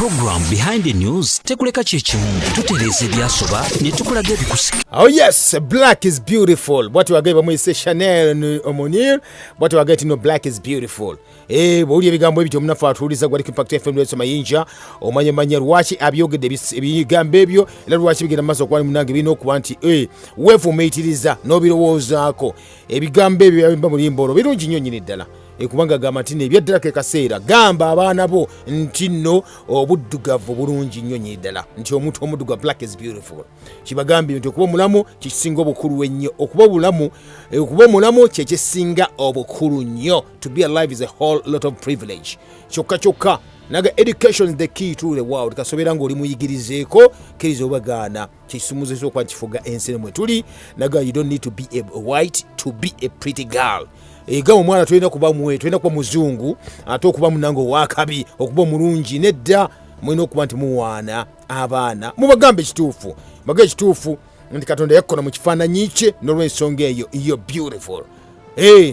Program Behind the News tekuleka kyekimu, tutereeza ebyasoba ne tukulaga ebikusika. Oh yes, black is beautiful. Bwati wagaye bamuyise Chanel Omonir, bwati wagaye tino black is beautiful. Eh, bw'owulira ebigambo ebyo omunafu atuwuliza gwali ku Impact FM Lweso Mayinja, omanya manya lwaki abyogedde ebigambo ebyo era lwaki bigenda mu maaso okuba munange birina okuba nti weefumiitiriza n'obirowoozaako. Ebigambo ebyo byabimba mu luyimba olwo birungi nnyo nnyini ddala. Kubanga agamba nti nebyaddala ke kaseera gamba abaana bo nti nno obuddugavu bulungi nnyo nnyini ddala, nti omuntu omuddugavu, black is beautiful. Kibagambye nti okuba omulamu kyekisinga obukulu ennyo, okuba obulamu, okuba omulamu kyekisinga obukulu nnyo. To be alive is a whole lot of privilege. Kyokka kyokka naga education is the key to the world. Kasobeera ng'oli muyigirizeeko, kkiriza obagaana kyekisumuzesa okuba kifuga ensi mwe tuli. Naga you don't need to be a white to be a pretty girl. Ega omwana tolina kuba mwe, tolina kuba muzungu ate okuba munange owakabi okuba omulungi. Nedda, mulina okuba nti muwaana abaana, mubagambe ekituufu, bagambe ekituufu nti Katonda yakkola mu kifaananyi kye, n'olwensonga eyo yo beautiful.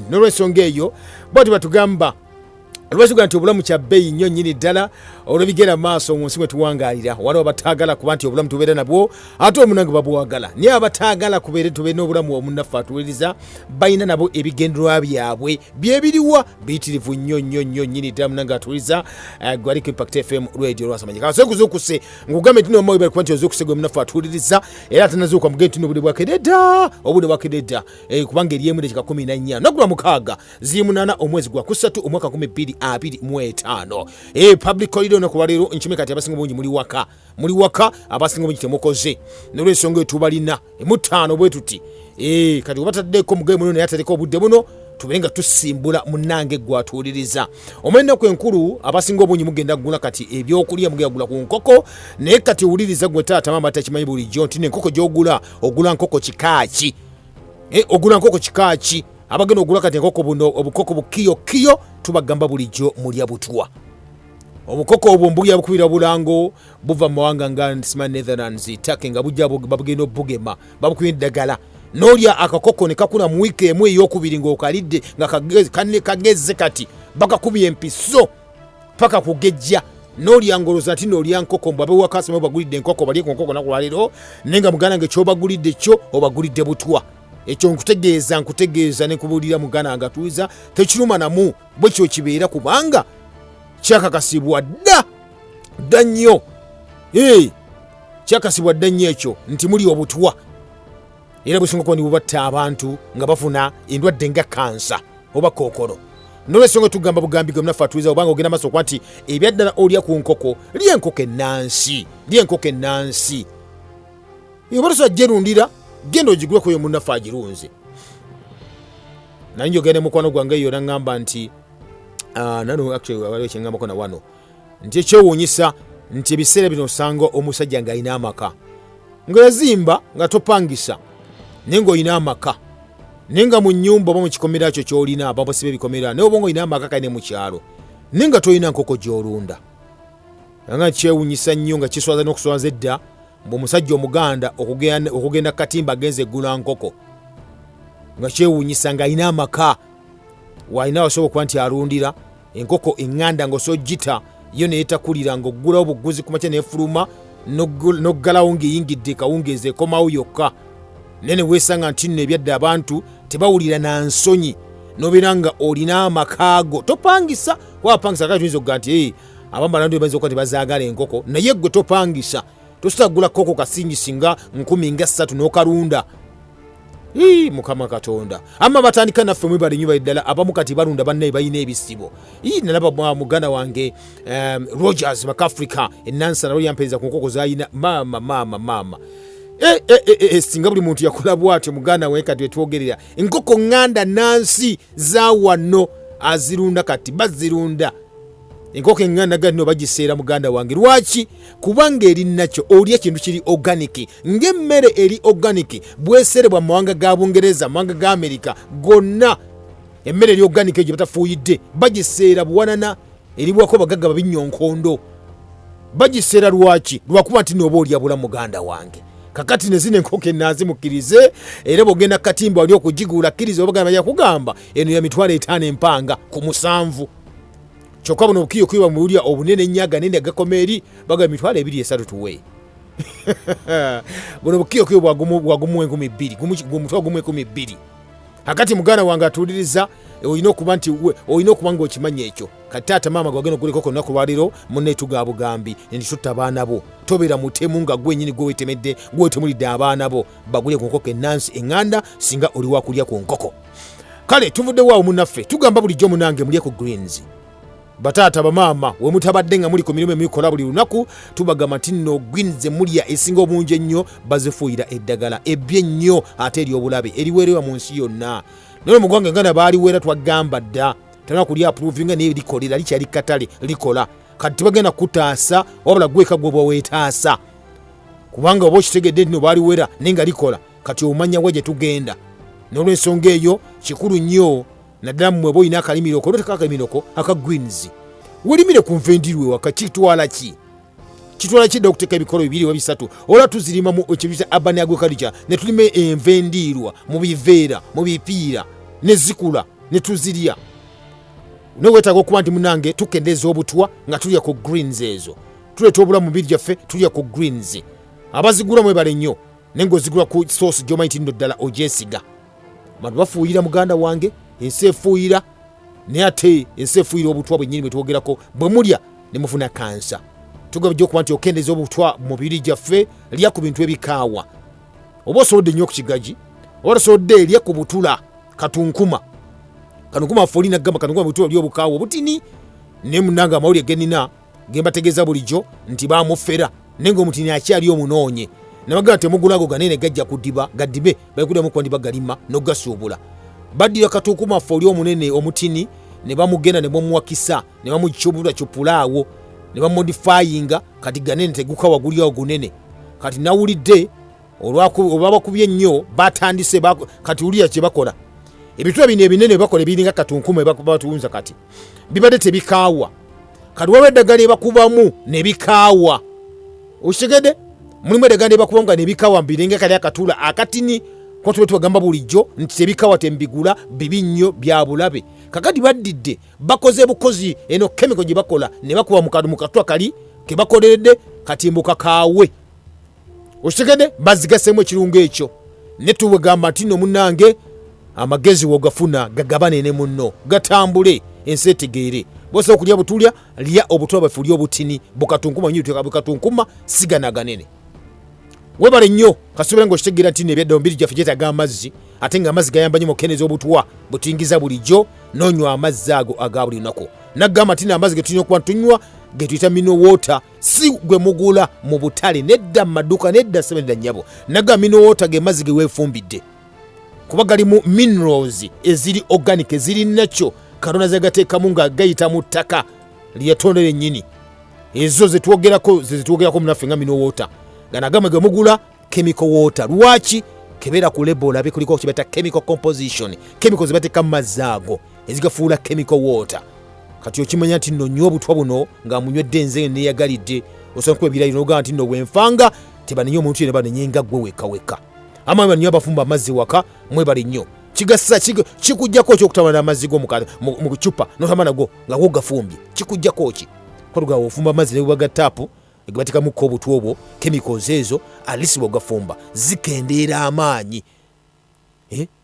N'olwensonga eyo bwati batugamba lwaki nti obulamu kya bbeeyi nnyo nnyini ddala olw'ebigenda mu maaso mu nsi mwe tuwangaalira. Waliwo abataagala kuba nti obulamu tubeera nabwo, ate omunange babwagala, naye abataagala kubeere tubeere n'obulamu omunnaffe atuwuliriza balina nabo ebigendererwa byabwe byebiriwa biyitirivu nnyo nnyo nnyo nnyini ddala. Munange atuwuliriza, gwali ku Impact FM Radio Lwasamanya, kasekuzuukuse ngugambe nti nomawe bali kuba nti ozuukuse gwe munnaffe atuwuliriza era atanazuuka mugende nti obudde bwakedde dda, obudde bwakedde dda, kubanga eri emu dakika 14 nagula 6 ziri 8 omwezi gwa kusatu omwaka 2025. Public holiday olunaku lwaleero. Nkime kati abasinga obungi muli waka, muli waka, abasinga obungi temukoze, nolwensonga eyo tubalina emutaano bwe tuti. Kati obataddeko mugabe muno naye ataleka obudde buno tubeere nga tusimbula. Munnange gwe atuwuliriza, omanyi ennaku enkulu abasinga obungi mugenda kugula kati ebyokulya, mugenda kugula ku nkoko, naye kati wuliriza gwe taata maama takimanyi bulijjo nti nenkoko gy'ogula, ogula nkoko kikaaki? Ogula nkoko kikaaki? Abagenda ogula kati enkoko buno obukoko bukiyo kiyo, tubagamba bulijjo mulya butwa. Obukoko obwo mbulya bukubira bulango buva mu mawanga nga sima Netherlands, Turkey, nga bujja babugenda obugema babukubira eddagala n'olya akakoko ne kakula mu wiiki emu eyokubiri ng'okalidde nga kageze kati bakakubye empiso paka kugejja n'olya ng'olowooza nti n'olya nkoko mbu abewakasoma bagulidde enkoko balye ku nkoko naku lwaleero, naye nga muganda nge kyobagulidde kyo obagulidde butwa. Ekyo nkutegeeza, nkutegeeza nekubuulira muganda nga tuuza tekiruma namu bwe kyo kibeera kubanga kyakakasibwa dda dda nnyo. Kyakasibwa dda nnyo ekyo nti muli obutwa era businga okuba nibubatta abantu nga bafuna endwadde nga kansa oba kookolo. Nolwensonga tugamba bugambi gwe munaffe atuliza, obanga ogenda maaso okuba nti ebyaddala olya ku nkoko, lya enkoko ennansi, lya enkoko ennansi. Oba tosobola gyerundira, genda ogiguleko yo munnaffe agirunze. Naye njogera ne mukwano gwange eyo naŋŋamba nti nano actually waliwo kyeŋŋambako na wano nti ekyewuunyisa nti ebiseera bino osanga omusajja ng'alina amaka nga yazimba nga topangisa, naye ng'olina amaka, naye nga mu nnyumba oba mu kikomera kyo ky'olina babasiba ebikomera, naye oba ng'olina amaka kali ne mu kyalo, naye nga tolina nkoko gy'olunda. Nga kyewuunyisa nnyo, nga kiswaza n'okuswaza edda mbu omusajja omuganda okugenda katimba agenze eggula nkoko, nga kyewuunyisa ng'alina amaka waalina wasobola okuba nti alundira enkoko eŋŋanda ng'osobola ogita yo neyetakulira ng'oggulawo bugguzi ku makya nefuluma n'oggalawo ng'eyingidde kawungeezi ekomawo yokka. Naye ne weesanga nti nno ebyadde abantu tebawulira na nsonyi n'obeera nga olina amaka go topangisa, kuba apangisa kale tuyinza okuga nti abamu balandi bayinza okuba tebazaagala enkoko, naye gwe topangisa, tosobola kugula koko kasingi singa 30,000 n'okalunda. Ii, Mukama Katonda, amma batandika naffe mwebale nnyo bali ddala. Abamu kati balunda bannaye balina ebisibo. Ii, nalaba muganda wange Rogers Macafrica enansana lwo yampeereza ku nkoko zalina. Maama maama maama, singa buli muntu yakola bwatyo muganda we. Kati wetwogerera enkoko ŋŋanda nansi za wano azirunda, kati bazirunda enkoko eŋŋanda gano bagiseera muganda wange. Lwaki? Kubanga eri nakyo olya kintu kiri organic, ng'emmere eri organic bweserebwa mu mawanga ga Bungereza, mu mawanga ga Amerika gonna. Emmere eri organic egyo batafuuyidde bagiseera buwanana, eribwako bagagga babinyonkondo bagiseera. Lwaki? Lwakuba nti nooba olya bula muganda wange. Kakati ne zino enkoko enanzi mukkirize, era bwogenda katimba wali okugigula kkiriza obagamba yakugamba eno ya 500,000 empanga ku 7. Kyokka buno obukiyokiyo bwamuwulira obunene ennyo aganene agakoma eri bagamba 23,000 tuwe. Buno obukiyokiyo bwagumu 2,000, gumutwalo gumu 2,000. Akati muganda wange atuwuliriza, olina okuba nti olina okuba ng'okimanyi ekyo. Kati taata maama gwagenda okugula enkoko olunaku lwaleero, munne tuga bugambi nti tutta abaana bo. Tobeera mutemu nga gwe nnyini gwe weetemedde, gwe weetemulidde abaana bo. Bagule ku nkoko ennansi eŋŋanda singa oli wa kulya ku nkoko. Kale tuvuddewo awo munnaffe, tugamba bulijjo munange mulye ku greens. Bataata bamaama we mutabadde nga muli ku mirimu emikola buli lunaku, tubagamba nti nno greens ze mulya esinga obungi ennyo bazifuuyira eddagala ebbi ennyo ate ery'obulabe eriweererwa mu nsi yonna. Naye mu ggwanga Uganda baaliweera twagamba dda tana kulya approvinga naye likolera likyali katale likola. Kati tebagenda kutaasa wabula gweka gwe bweweetaasa, kubanga oba okitegedde nti no baaliwera naye nga likola, kati omanya wa gye tugenda. N'olwensonga eyo kikulu nnyo naddala mmwe oba olina akalimiro ko, oteka akalimiro ko aka greens welimire ku nva endiirwa ewaka. Kitwala ki? Kitwala ki dda okuteeka ebikolo 2 oba 3? Ola tuzirima mu ekyo urban agriculture ne tulima enva endiirwa mu biveera, mu bipiira ne zikula ne tuzirya. Naye weetaaga okuba nti munange tukendeeza obutwa nga tulya ku greens ezo, tuleeta obulamu mu mibiri gyaffe, tulya ku greens. Abazigula mwebale nnyo, naye ng'ozigula ku soosi gy'omanyi nti nno ddala ogyesiga. Abantu bafuuyira muganda wange, ensi efuuyira, naye ate ensi efuuyira obutwa bwennyini bwe twogerako, bwe mulya ne mufuna kansa. Tugabye okuba nti okendeeza obutwa mu mibiri gyaffe, lya ku bintu ebikaawa. Oba osobodde nnyo ku kigaji, oba tosobodde lya ku butula, katunkuma. Katunkuma affe olina kugamba katunkuma butula oli obukaawa obutini. Naye munnange amawulire ge nnina ge mbategeeza bulijjo nti baamufera, naye ng'omutini akyali omunoonye. Nabagamba temugula ago ganene gajja kudiba, gadibe, balikuddamu kuba ndiba galima n'okugasuubula. Baddira katunkuma affe oli omunene omutini ne bamugenda ne bamuwakisa ne bamucubula cupula awo ne bamodifayinga, kati ganene tegukawa guli awo gunene. Kati nawulidde olwabakubye ennyo batandise kati wulira kye bakola. Ebitula bino ebinene bakola ebiringa katunkuma batunza kati bibadde tebikaawa, kati waliwo eddagala ebakubamu ne bikaawa. Okitegedde? Mulimu eddagala ebakubamu nga ne bikaawa biringa kali akatula akatini, kuba tuba tubagamba bulijjo nti tebikaawa tembigula, bibi nnyo bya bulabe. Kakati baddidde bakoze bukozi eno chemical gye bakola ne bakuba mu katula kali ke bakoleredde kati mbu kakaawe. Okitegedde? Bazigaseemu ekirungo ekyo ne tubagamba nti nno munnange amagezi wogafuna gagabane ne munno, gatambule ensi etegeere. Bw'osobola okulya butulya, lya obutwa bwaffe oli obutini bukatunkuma nyo bukatunkuma sigana ganene. Webale nnyo kasubira ng'okitegeera nti nno ebyadda omubiri gyaffe gyetaaga amazzi, ate ng'amazzi gayamba nnyo mu kukendeeza obutwa butuyingiza bulijjo n'onywa amazzi ago aga buli lunaku. Nagamba nti nno amazzi ge tulina okuba tunywa ge tuyita mineral water, si gwe mugula mu butale nedda, mu maduuka nedda, sebe nedda nnyabo. Nagamba mineral water ge mazzi ge weefumbidde, kuba galimu minerals eziri organic, eziri nakyo Katonda zegateekamu nga gayita mu ttaka lyeyatonda lyennyini. Ezo zetwogerako zetwogerako munaffe nga mineral water, nga nagamwe ge mugula chemical water. Lwaki? Kebeera ku label olabe kuliko kye bayita chemical composition, chemical ze bateeka mu mazzi ago ezigafuula chemical water. Kati okimanya nti nno nywa obutwa buno nga munywedde nze neyagalidde, osobola kuba ebirayiro n'ogamba nti nno bwenfanga tebanenya omuntu yenna, banenye nga ggwe wekka wekka. Ama banyo abafumba amazzi waka mwebale nnyo, kigasa kikujjako ki okutabala n'amazzi go mu cupa n'otamba nago nga go gafumbye, kikujjako ki? Kotugawa ofumba amazzi ne bwe taapu gebatekamuko obutwa obwo chemicals ezo, at least bw'ogafumba zikendeera amaanyi,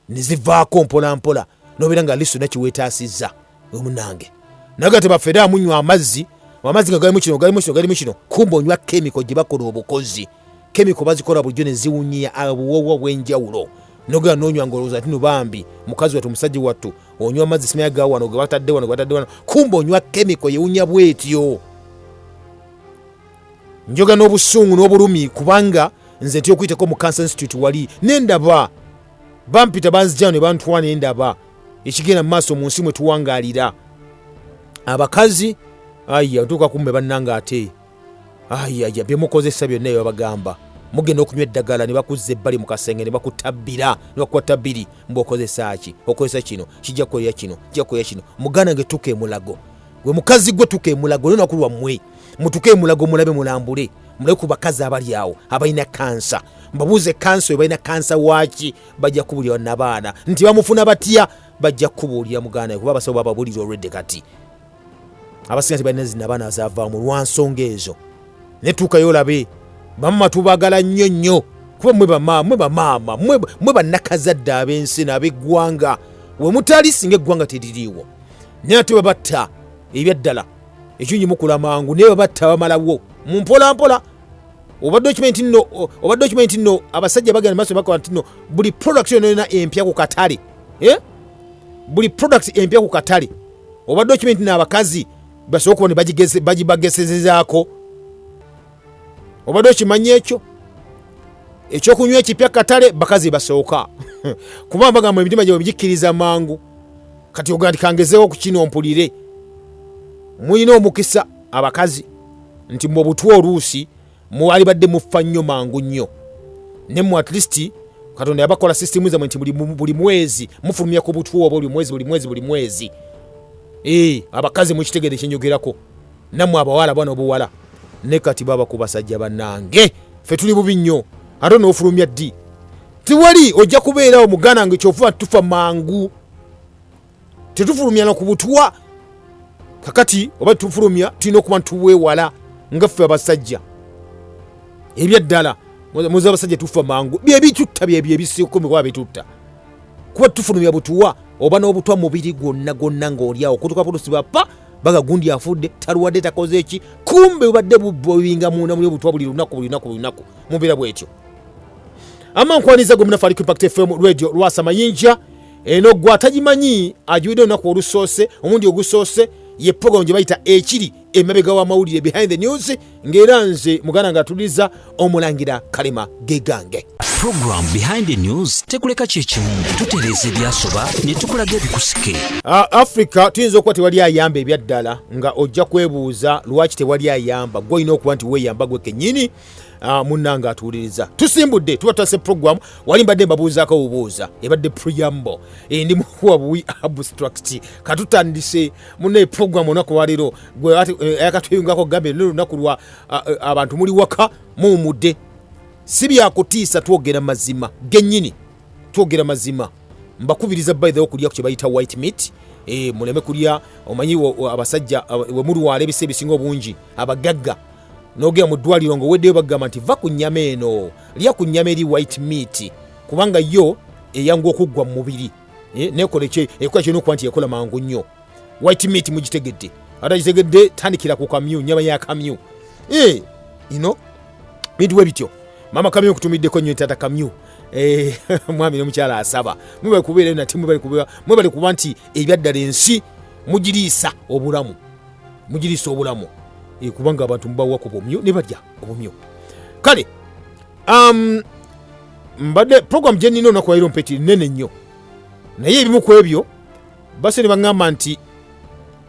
ne zivaako mpola mpola n'obeera nga at least olina kyeweetaasizza omunange. Naye tebafere amunywa amazzi, amazzi nga galimu kino galimu kino galimu kino, kumbe onywa chemical gye bakola obukozi. Chemical bazikola bulijjo ne ziwunya obuwoowo obw'enjawulo, nogenda n'onywa ng'olowooza nti no bambi mukazi wattu musajja wattu onywa amazzi simanya ga wano ge batadde wano ge batadde wano, kumbe onywa chemical yewunya bw'etyo. Njoga n'obusungu n'obulumi kubanga nze ntya okuyitako mu Cancer Institute wali nendaba bampita banzija ne bantwala nendaba ekigenda mu maaso mu nsi mwe tuwangaalira. Abakazi aya ntuuka kumme bannange ate aya aya bye mukozesa byonna bye babagamba, mugenda okunywa eddagala ne bakuzza ebbali mu kasenge ne bakutabbira ne bakukwata bbiri mbu okozesa ki, okozesa kino kijja kukolera kino kijja kukolera kino. Muganda nge tuuka emulago gwe mukazi gwe tuuka emulago olunaku lwammwe mutuke emulago mulabe mulambule mulabe ku bakazi abali awo abalina kansa, mbabuuze kansa oyo balina kansa waaki, bajja kubuulira nabaana nti bamufuna batya, bajja kukubuulira muganda we kuba abasawo bababuulira olwedde. Kati Abasinga tebalina zinabaana zavaamu lwa nsonga ezo. Naye tuukayo olabe bamama tubagala nnyo nnyo, kuba mwe bamaama, mwe bamaama, mwe bannakazadde ab'ensi n'ab'eggwanga. We mutali singa eggwanga teririiwo. Naye ate babatta ebyaddala, ekirungi mukula mangu, naye babatta bamalawo mu mpola mpola. Obadde okimanyi nti nno, obadde okimanyi nti nno abasajja bagenda maaso bakola nti nno buli product yonna yonna empya ku katale, Buli product empya ku katale, obadde okimanyi nti nno abakazi basobola okuba ne bagibagesezezaako? Obadde okimanyi ekyo? Ekyokunywa ekipya katale bakazi basooka, kuba bagamba emitima gyabwe gikkiriza mangu. Kati ogamba nti kangezeewo ku kino mpulire. Mulina omukisa abakazi nti mwe obutwa oluusi mwalibadde mufa nnyo mangu nnyo, ne mmwe at least Katonda yabakola sisitimu zammwe nti buli mwezi mufulumya ku butwa obwo, buli mwezi, buli mwezi, buli mwezi. Abakazi mukitegere kyenjogerako, nammwe abawala bwana obuwala. Ne kati baba ku basajja bannange, ffe tuli bubi nnyo. Ate n'ofulumya ddi? Tiwali ojja kubeerawo muganda nge, kyofuba tufa mangu, tetufulumya na ku butwa. Kakati oba tufulumya tulina okuba ntuweewala nga ffe abasajja. Ebyaddala muze abasajja tufa mangu, byebitutta byebyo ebisiikumi kuba bitutta, kuba tufulumya butuwa oba n'obutwa mubiri gwonna gwonna ng'oli awo kutuka pulusi bapa baga gundi afudde, talwadde, takoze ki, kumbe bubadde bubinga munda muli obutwa buli lunaku, buli lunaku, buli lunaku mubeera bwetyo. Ama nkwaniza gwe munafu ali ku Impact FM Radio Lwasa Mayinja. Eno gwe atagimanyi agiwulidde olunaku olusoose, omulundi ogusoose, ye program gye bayita ekiri emabega w'amawulire, behind the news, ng'era nze muganda nga atuliza omulangira Kalema Gegange. Program Behind the News tekuleka kyekimu, tutereeza ebyasoba ne tukulaga ebikusike. Africa tuyinza okuba tewali ayamba ebyaddala, nga ojja kwebuuza lwaki tewali ayamba. Gwe olina okuba nti weeyamba gwe kennyini. Munnange atuwuliriza, tusimbudde, tuba tutase program. Wali mbadde mbabuuzaako obubuuza, ebadde preamble, ndi mukuwa buwi abstract. Katutandise munnaye program olunaku lwaleero. Gwe ayakatweyungako, gambe luno lunaku lwa abantu muli waka muwumudde. Si byakutiisa, twogera mazima gennyini, twogera mazima. Mbakubiriza by the way okulya ku kye bayita white meat, muleme kulya. Omanyi abasajja we mulwala ebiseera ebisinga obungi abagagga, n'ogenda mu ddwaliro ng'oweddeyo bagamba nti va ku nnyama eno, lya ku nnyama eri white meat, kubanga yo eyangu okuggwa mu mubiri, nekola ekola kirina okuba nti ekola mangu nnyo. White meat mugitegedde? Atagitegedde tandikira ku kamyu, nnyama ya kamyu. Ino bintu bwe bityo. Mama kamyu nkutumiddeko nnyo, taata kamyu, mwami n'omukyala asaba mwebale kubeerayo nate, mwebale kuba nti ebyaddala ensi mugiriisa obulamu, mugiriisa obulamu, kubanga abantu mubawa ku bumyu ne balya obumyu. Kale mbadde program gye nnina olunaku lwaleero mpeti nnene nnyo, naye ebimu ku ebyo base ne baŋŋamba nti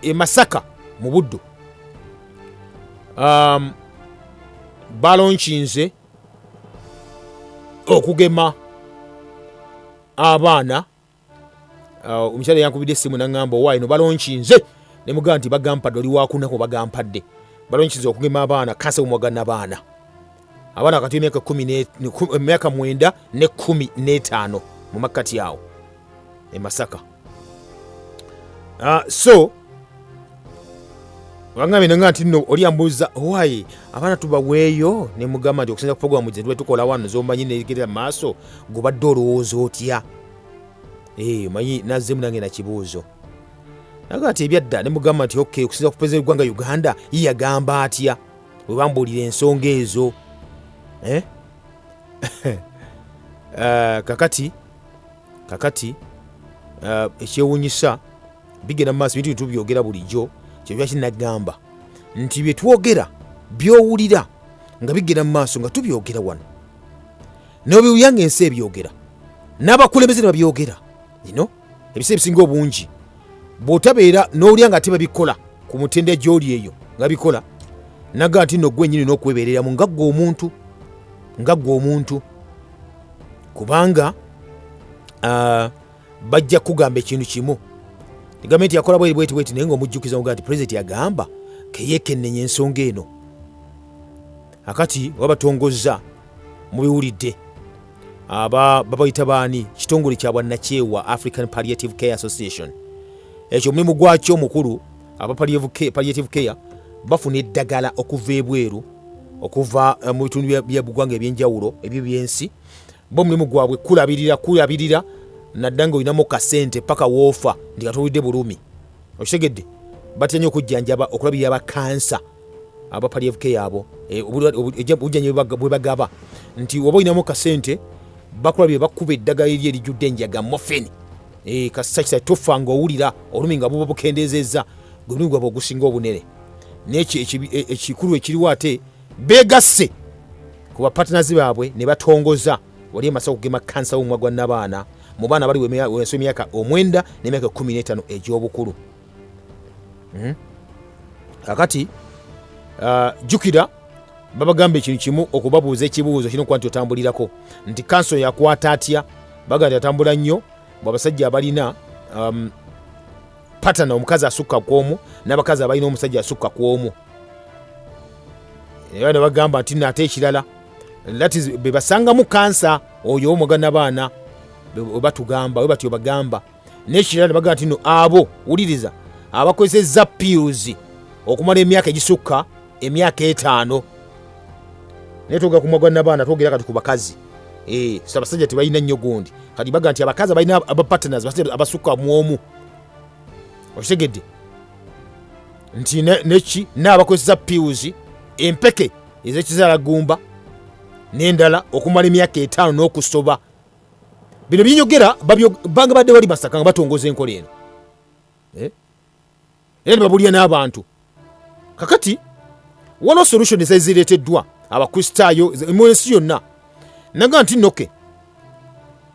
e Masaka mu Buddu balonkinze okugema abaana. Omukyala yankubidde essimu naŋŋamba owaayi no balonkinze, ne mugamba nti bagampadde, oli wakunako bagampadde. Balonkinze okugema abaana kansa w'omumwa nabaana, abaana wakati w'emyaka kumi ne, emyaka 9 ne 15 mu makkati awo e Masaka. So bangambye nenga nti nno oli ambuuza owaayi abaana tubaweeyo, ne mugamba nti okusinza ku programu gye tuba tukola wano z'omanyi negerera mu maaso, gobadde olowooza otya? Omanyi nazzeemu nange nakibuuzo naga nti ebyadda, ne mugamba nti okay, okusinza ku pulezidenti w'eggwanga Uganda ye yagamba atya bwe bambuulira ensonga ezo? Kakati ekyewuunyisa bigenda mu maaso, bintu tubyogera bulijjo. Kyekyo kinagamba nti bye twogera by'owulira nga bigenda mu maaso nga tubyogera wano, n'obiwulira ng'ensi ebyogera n'abakulembeze ne babyogera. Ino ebiseera ebisinga obungi bw'otabeera n'owulira nga ate babikola ku mutendera gy'oli eyo nga bikola, naga nti nno gwe nnyini n'okwebeereramu nga ggwe omuntu, nga ggwe omuntu, kubanga bajja kugamba ekintu kimu, gavumenti yakola bweri bweti bweti, naye ng'omujjukiza mugaa nti pulezidenti yagamba keyeekennenya ensonga eno. Akati oba batongozza mubiwulidde, aba babayita baani? Kitongole kya bwannakyewa, African Palliative Care Association. Ekyo omulimu gwakyo omukulu Aba palliative care bafuna eddagala okuva ebweru, okuva mu bitundu bya ggwanga ebyenjawulo ebyo byensi. Bo omulimu gwabwe kulabirira, kulabirira nadda nga olinamu kasente paka woofa nti katowulidde bulumi. Okitegedde? Batya nnyo okujjanjaba, okulabirira abakansa aba palliative care abo, obujjanjabi bwe bagaba nti oba olinamu kasente bakulabirira, bakuba eddagala eri erijjudde enjaga, morphine, kasita kisa tofa ng'owulira olumi nga buba bukendeezezza. Gwe mulimu gwabwe ogusinga obunene. Naye ekikulu ekiriwo, ate beegasse ku bapartners baabwe ne batongoza wali emasa okugema kansa w'omumwa gwa nnabaana mu baana bali wansi w'emyaka 9 n'emyaka 15 egy'obukulu. Kakati jjukira babagamba ekintu kimu, okubabuuza ekibuuzo kirina okuba nti otambulirako nti kansa yakwata atya. Bagamba nti atambula nnyo bwe abasajja abalina partner omukazi asukka ku omu n'abakazi abalina omusajja asukka ku omu. Era ne bagamba nti nate ekirala, that is be basangamu kansa oyo omugana n'abaana batugamba we batyo bagamba. N'ekirala ne bagamba nti no abo, wuliriza, abakozesezza pills okumala emyaka egisukka emyaka 5. Naye twogera ku mumwa gwa nabaana, twogera kati ku bakazi. So abasajja tebalina nnyo gundi. Kati baga nti abakazi abalina abapartners basajja abasukka mu omu, okitegedde nti neki n'abakozesa pills, empeke ez'ekizaalagumba n'endala okumala emyaka 5 n'okusoba. Bino byenyogera banga badde bali Masaka nga batongoza enkola eno. Era ne babulira n'abantu. Kakati waliwo solution ezireeteddwa Abakristaayo mu nsi yonna. Naga nti noke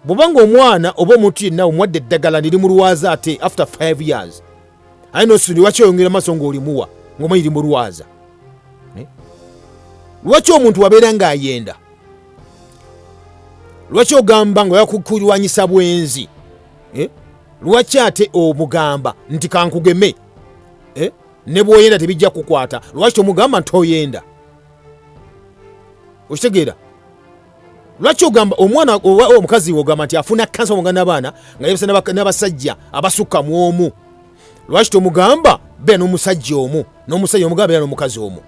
bw'obanga omwana oba omuntu yenna omuwadde eddagala ne limulwaza, ate after 5 years aye nosuli, lwaki oyongera maaso ng'olimuwa ng'omanyi limulwaza? Lwaki omuntu wabeera ng'ayenda, lwaki ogamba nga oyakulwanyisa bwenzi? Lwaki ate omugamba nti kankugeme, ne bw'oyenda tebijja kukwata? Lwaki tomugamba nti oyenda? Okitegeera? Lwaki ogamba omwana oba omukazi ogamba nti afuna kansa omuganda n'abaana nga yebasa n'abasajja abasukka mu omu, lwaki tomugamba beera n'omusajja omu, n'omusajja omugamba beera n'omukazi omu?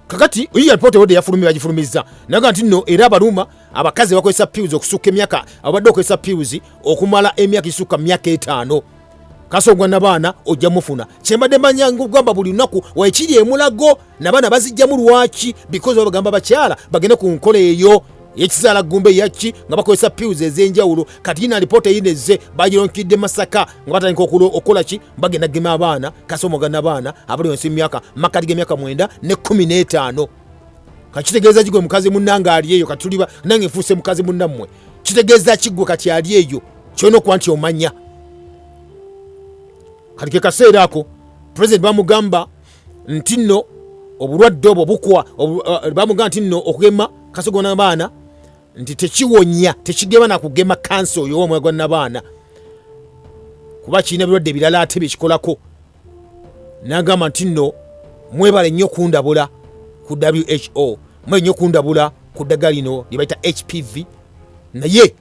Kakati oyiya alipoota ewedde yafulumye, bagifulumizza naga nti nno era abaluma abakazi bakozesa pills okusukka emyaka, abadde okozesa pills okumala emyaka esukka mu myaka 5, kansa ogwa nabaana ojja mufuna. Kyembadde manya ngugamba buli lunaku wekiri emulago nabaana bazijjamu. Lwaki? Because babagamba bakyala bagende ku nkola eyo ekizaala gumba eyaki nga bakozesa pills ez'enjawulo. Kati yina alipoota eyina ezze bagironkidde Masaka nga batandika okukola ki? Bagenda gema abaana kansa omuganda n'abaana abali wansi mu myaka makati g'emyaka 9 ne 15. Kakitegeeza kigwe mukazi munnange ali eyo, kati tuliba nange nfuuse mukazi munnammwe. Kitegeeza kiggwe kati ali eyo kyolina okuba nti omanya. Kati ke kaseera ako Pulezidenti bamugamba nti nno obulwadde obwo bukwa, bamugamba nti nno okugema kasogo n'abaana nti tekiwonya, tekigema nakugema kansa oyo omwoyo gwa nabaana, kuba kirina birwadde ebirala ate byekikolako. N'agamba nti nno mwebale nnyo kundabula ku WHO, mwebale nnyo kundabula ku ddagala lino lye bayita HPV. Naye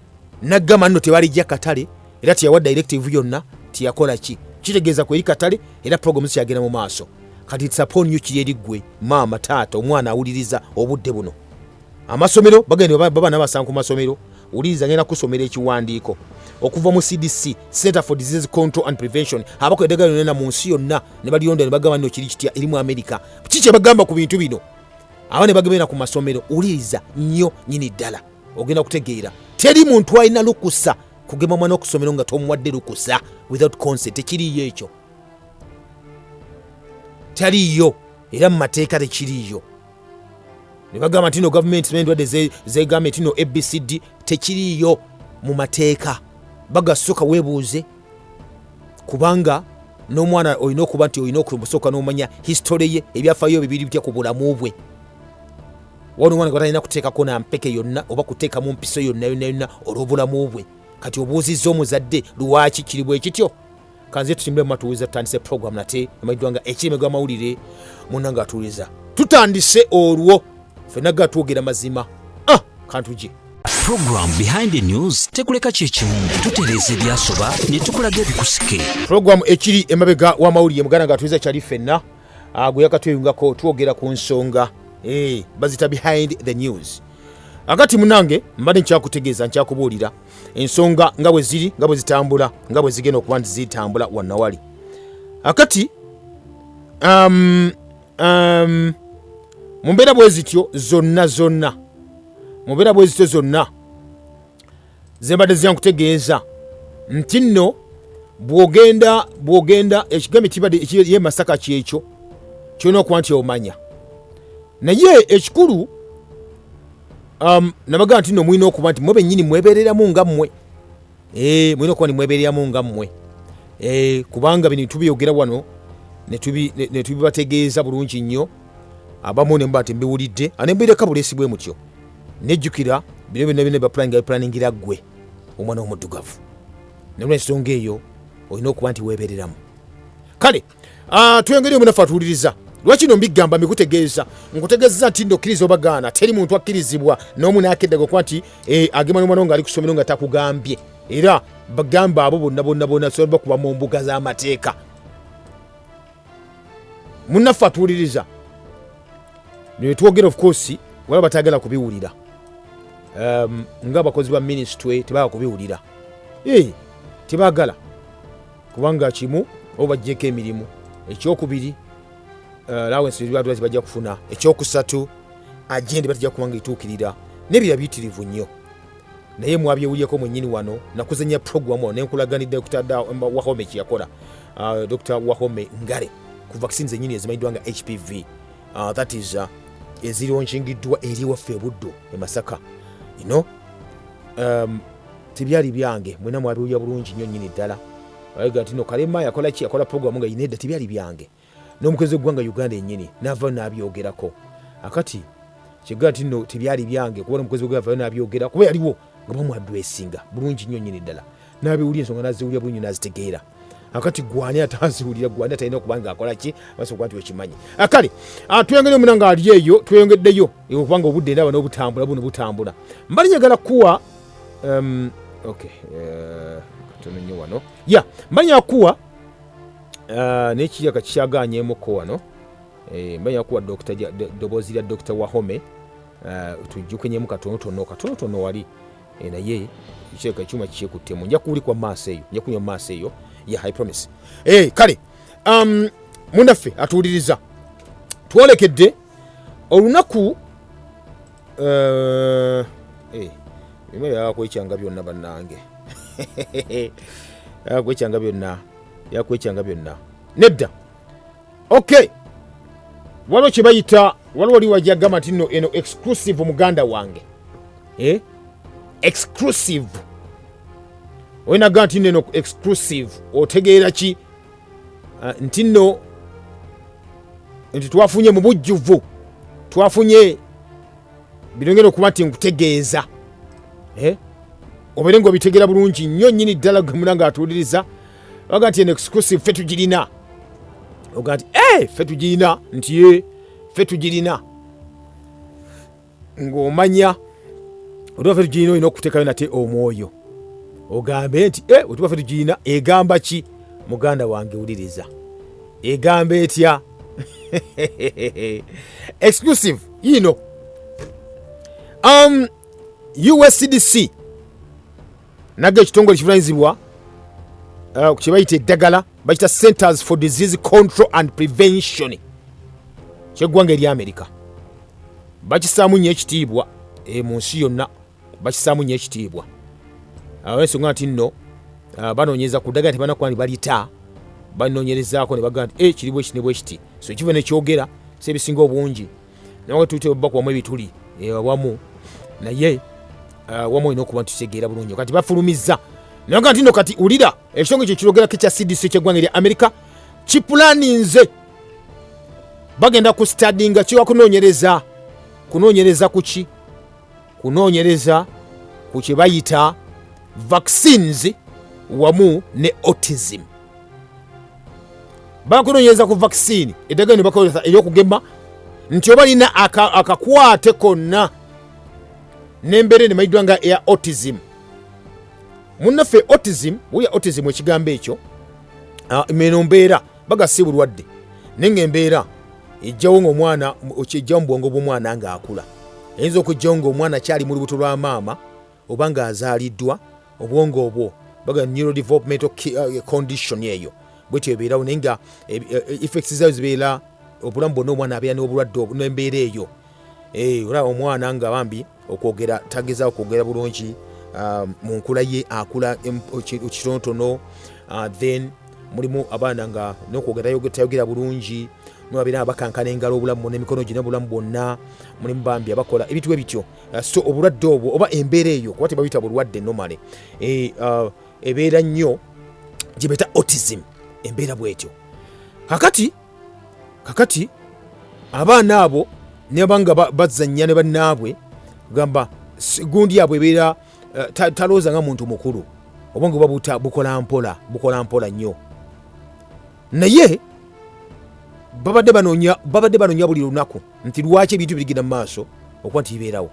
n'agamba nno tebalijja katale, era teyawa directive yonna, teyakola ki kitegeeza kweri katale, era program zikyagenda mu maaso. Kati it's upon you, kiri eri ggwe maama, taata, omwana awuliriza obudde buno. Amasomero bagenda baba nabasanga ku masomero. Wuliriza, ngenda kusomera ekiwandiiko okuva mu CDC, Center for Disease Control and Prevention, abakola eddagala lyonna mu nsi yonna ne baliyonda ne bagamba nno kiri kitya eri mu Amerika, ki kye bagamba ku bintu bino. Aba ne bagemera ku masomero. Wuliriza nnyo nyini ddala, ogenda kutegeera. Teri muntu alina lukusa kugema mwana okusomero nga tomuwadde lukusa, without consent. Tekiriiyo ekyo, taliiyo, era mu mateeka tekiriiyo. Ne bagamba nti no gavumenti endwadde zegambye nti no ABCD, tekiriiyo mu mateeka. Bagasooka weebuuze, kubanga n'omwana olina okuba nti olina okusooka n'omanya history ye, ebyafaayo bibiri bitya ku bulamu bwe. Wano omwana gwe batalina kuteekako na mpeke yonna oba kuteeka mu mpiso yonna yonna yonna olw'obulamu bwe. Kati obuuzizza omuzadde lwaki kiri bwe kityo? Kanze tusimbule matuwuliza, tutandise program nate emanyiddwa nga Ekirime gw'amawulire. Munna nga atuwuliza, tutandise olwo ffenna ga twogera mazima. Kantuje. Program Behind the News tekuleka kyekimu, tutereeza ebyasoba ne tukulaga ebikusike. Program ekiri emabega w'amawulire, muganda nga atuliza kyali ffenna gwe yakatweyungako, twogera ku nsonga bazita Behind the News. Akati munange mbadde nkyakutegeeza, nkyakubuulira ensonga nga bwe ziri, nga bwe zitambula, nga bwe zigenda okuba nti zitambula wannawali. Akati mu mbeera bwe zityo zonna zonna, mu mbeera bwe zityo zonna ze mbadde zija nkutegeeza nti nno bw'ogenda ekigambo kibadde ye Masaka kyekyo kyolina okuba nti omanya. Naye ekikulu nabagamba nti nno mulina okuba nti mwe bennyini mwebeereramu nga mmwe, mulina okuba nti mwebeereramu nga mmwe, kubanga bino tubyogera wano ne tubibategeeza bulungi nnyo. Abamu ne muba nti mbiwulidde ane mbireka buleesi bwe mutyo, nejjukira bino byonna byonna bapulaninga, bipulaningira ggwe omwana w'omuddugavu. Nolwensonga eyo olina okuba nti weebereramu. Kale tweyongere. Omunaffe atuwuliriza, lwaki no mbigamba, mbikutegeeza, nkutegeeza nti nno okkiriza obagaana, teri muntu akkirizibwa n'omu n'akeddaga okuba nti agema n'omwana wo ng'ali ku ssomero nga takugambye. Era bagamba abo bonna bonna bonna sobola bakuba mu mbuga z'amateeka. Munnaffe atuwuliriza, netwogera, of course waliwo batagala kubiwulira, ng'abakozi ba minisitule tebagala kubiwulira. Tebagala kubanga kimu oba bajjeko emirimu, ekyokubiri allowance bajja kufuna, ekyokusatu agenda batijja kubanga etuukirira n'ebira biyitirivu nnyo. Naye mwabyewulyeko mwennyini wano, nakuzanya program wano nenkulaganidde Dr Wahome kyeyakola, Dr Wahome Ngare, ku vaccines ennyini ezimanyiddwa nga HPV, that is ezironkingiddwa eri waffe ebuddo e Masaka. Tebyali byange, mwena mwabiwulya bulungi nnyo nnyini ddala. Ayiga nti no Kalema yakola ki, yakola program nga yina edda, tebyali byange. N'omukozi w'eggwanga Uganda ennyini n'ava n'abyogerako. Akati kyegga nti no tebyali byange kuba n'omukozi w'eggwanga avayo n'abyogera, kuba yaliwo nga bamuaddressinga bulungi nnyo nnyini ddala, n'abiwulira, ensonga n'aziwulira bulungi, n'azitegeera. Akati gwani ataziwulira, gwani atalina okuba nga akola ki maaso okuba nti wekimanyi. Akale tweyongere, omuna nga ali eyo, tweyongeddeyo okubanga obudde ndaba n'obutambula buno butambula. Mbali njagala kuwa okay, katono nnyo wano ya mbali njagala kuwa naye kiraka kikyagaanyeemukko wano. Mbali njagala kuwa ddoboozi lya Dr Wahome, tujjukenyemu katonotono katonotono wali. Naye kireka ekyuma kikyekuttemu, nja kuwulikwa mu maaso eyo, nja kunywa mu maaso eyo. Yeah, I promise. Kale munnaffe atuwuliriza, twolekedde olunaku bima byakwekyanga byonna, bannange, yakwekyanga byonna, yakwekyanga byonna nedda. Okay, waliwo kye bayita, waliwo oli wajja agamba nti nno eno exclusive, muganda wange, Exclusive olinaga nti nno eno exclusive otegeera ki? Nti nno nti twafunye mu bujjuvu, twafunye birongera okuba nti nkutegeeza, obeere ng'obitegeera bulungi nnyo nnyini ddala. Gwe muna ng'atuwuliriza, baga nti eno exclusive ffe tugirina, oga nti ffe tugirina, nti ye ffe tugirina, ng'omanya otuba ffe tugirina, olina okuteekayo nate omwoyo ogambe nti otuba ffe tugirina egamba ki? Muganda wange wuliriza, egamba etya exclusive yino? USCDC naga ekitongole kivunanyizibwa kye bayita eddagala, bakita Centers for Disease Control and Prevention kyeggwanga erya Amerika, bakisaamu nnyo ekitiibwa mu nsi yonna, bakisaamu nnyo ekitiibwa ensonga nti nno banoonyereza ku ddagala, tebanakuba nti balita, banoonyerezaako ne bagamba nti kiri bwe kiti ne bwe kiti. So kiva nekyogera si ebisinga obungi nawe bakubamu ebituli wamu, naye wamu olina okuba nti tutegeera bulungi. Kati bafulumizza naga nti no kati wulira, ekitongole kyo kirogerako ekya CDC kyeggwanga erya Amerika kipulaninze, bagenda ku studyinga, kiwa kunoonyereza, kunoonyereza ku ki? Kunoonyereza ku kye bayita vaccines wamu ne autism. Bakunoonyereza ku vaccine, eddagala ne bakozesa eryokugema, nti oba lina akakwate konna. N'embeera eno emanyiddwa nga eya autism. Munnaffe, autism, wulya autism ekigambo ekyo, eno mbeera baga si bulwadde, naye nga embeera ejjawo ngaomwana, ejjawo mu bwongo bw'omwana ng'akula. Eyinza okujjawo ng'omwana akyali mu lubuto lwa maama oba ng'azaaliddwa. Obwongo obwo baga neurodevelopmental condition eyo bwetyo ebeerawo, naye nga effects zayo zibeera obulamu bwonna. Omwana abeera n'obulwadde n'embeera eyo. Olaba omwana nga bambi okwogera tagezaako kwogera bulungi, mu nkula ye akula kitonotono. Then mulimu abaana nga n'okwogera tayogera bulungi, nibabeera nga bakankana engalo obulamu bwonna, emikono gina obulamu bwonna. Mulimu bambi abakola ebintu bwe bityo. So obulwadde obwo oba embeera eyo, kuba tebabiyita bulwadde normally, ebeera nnyo gye bayita autism, embeera bwetyo. Kakati abaana abo nebanga bazannya ne bannaabwe, gamba gundi yabwe ebeera talowooza nga muntu mukulu, obwongo buba bukola mpola, bukola mpola nnyo. Naye babadde banoonya buli lunaku nti lwaki ebintu birigenda mu maaso okuba nti bibeerawo.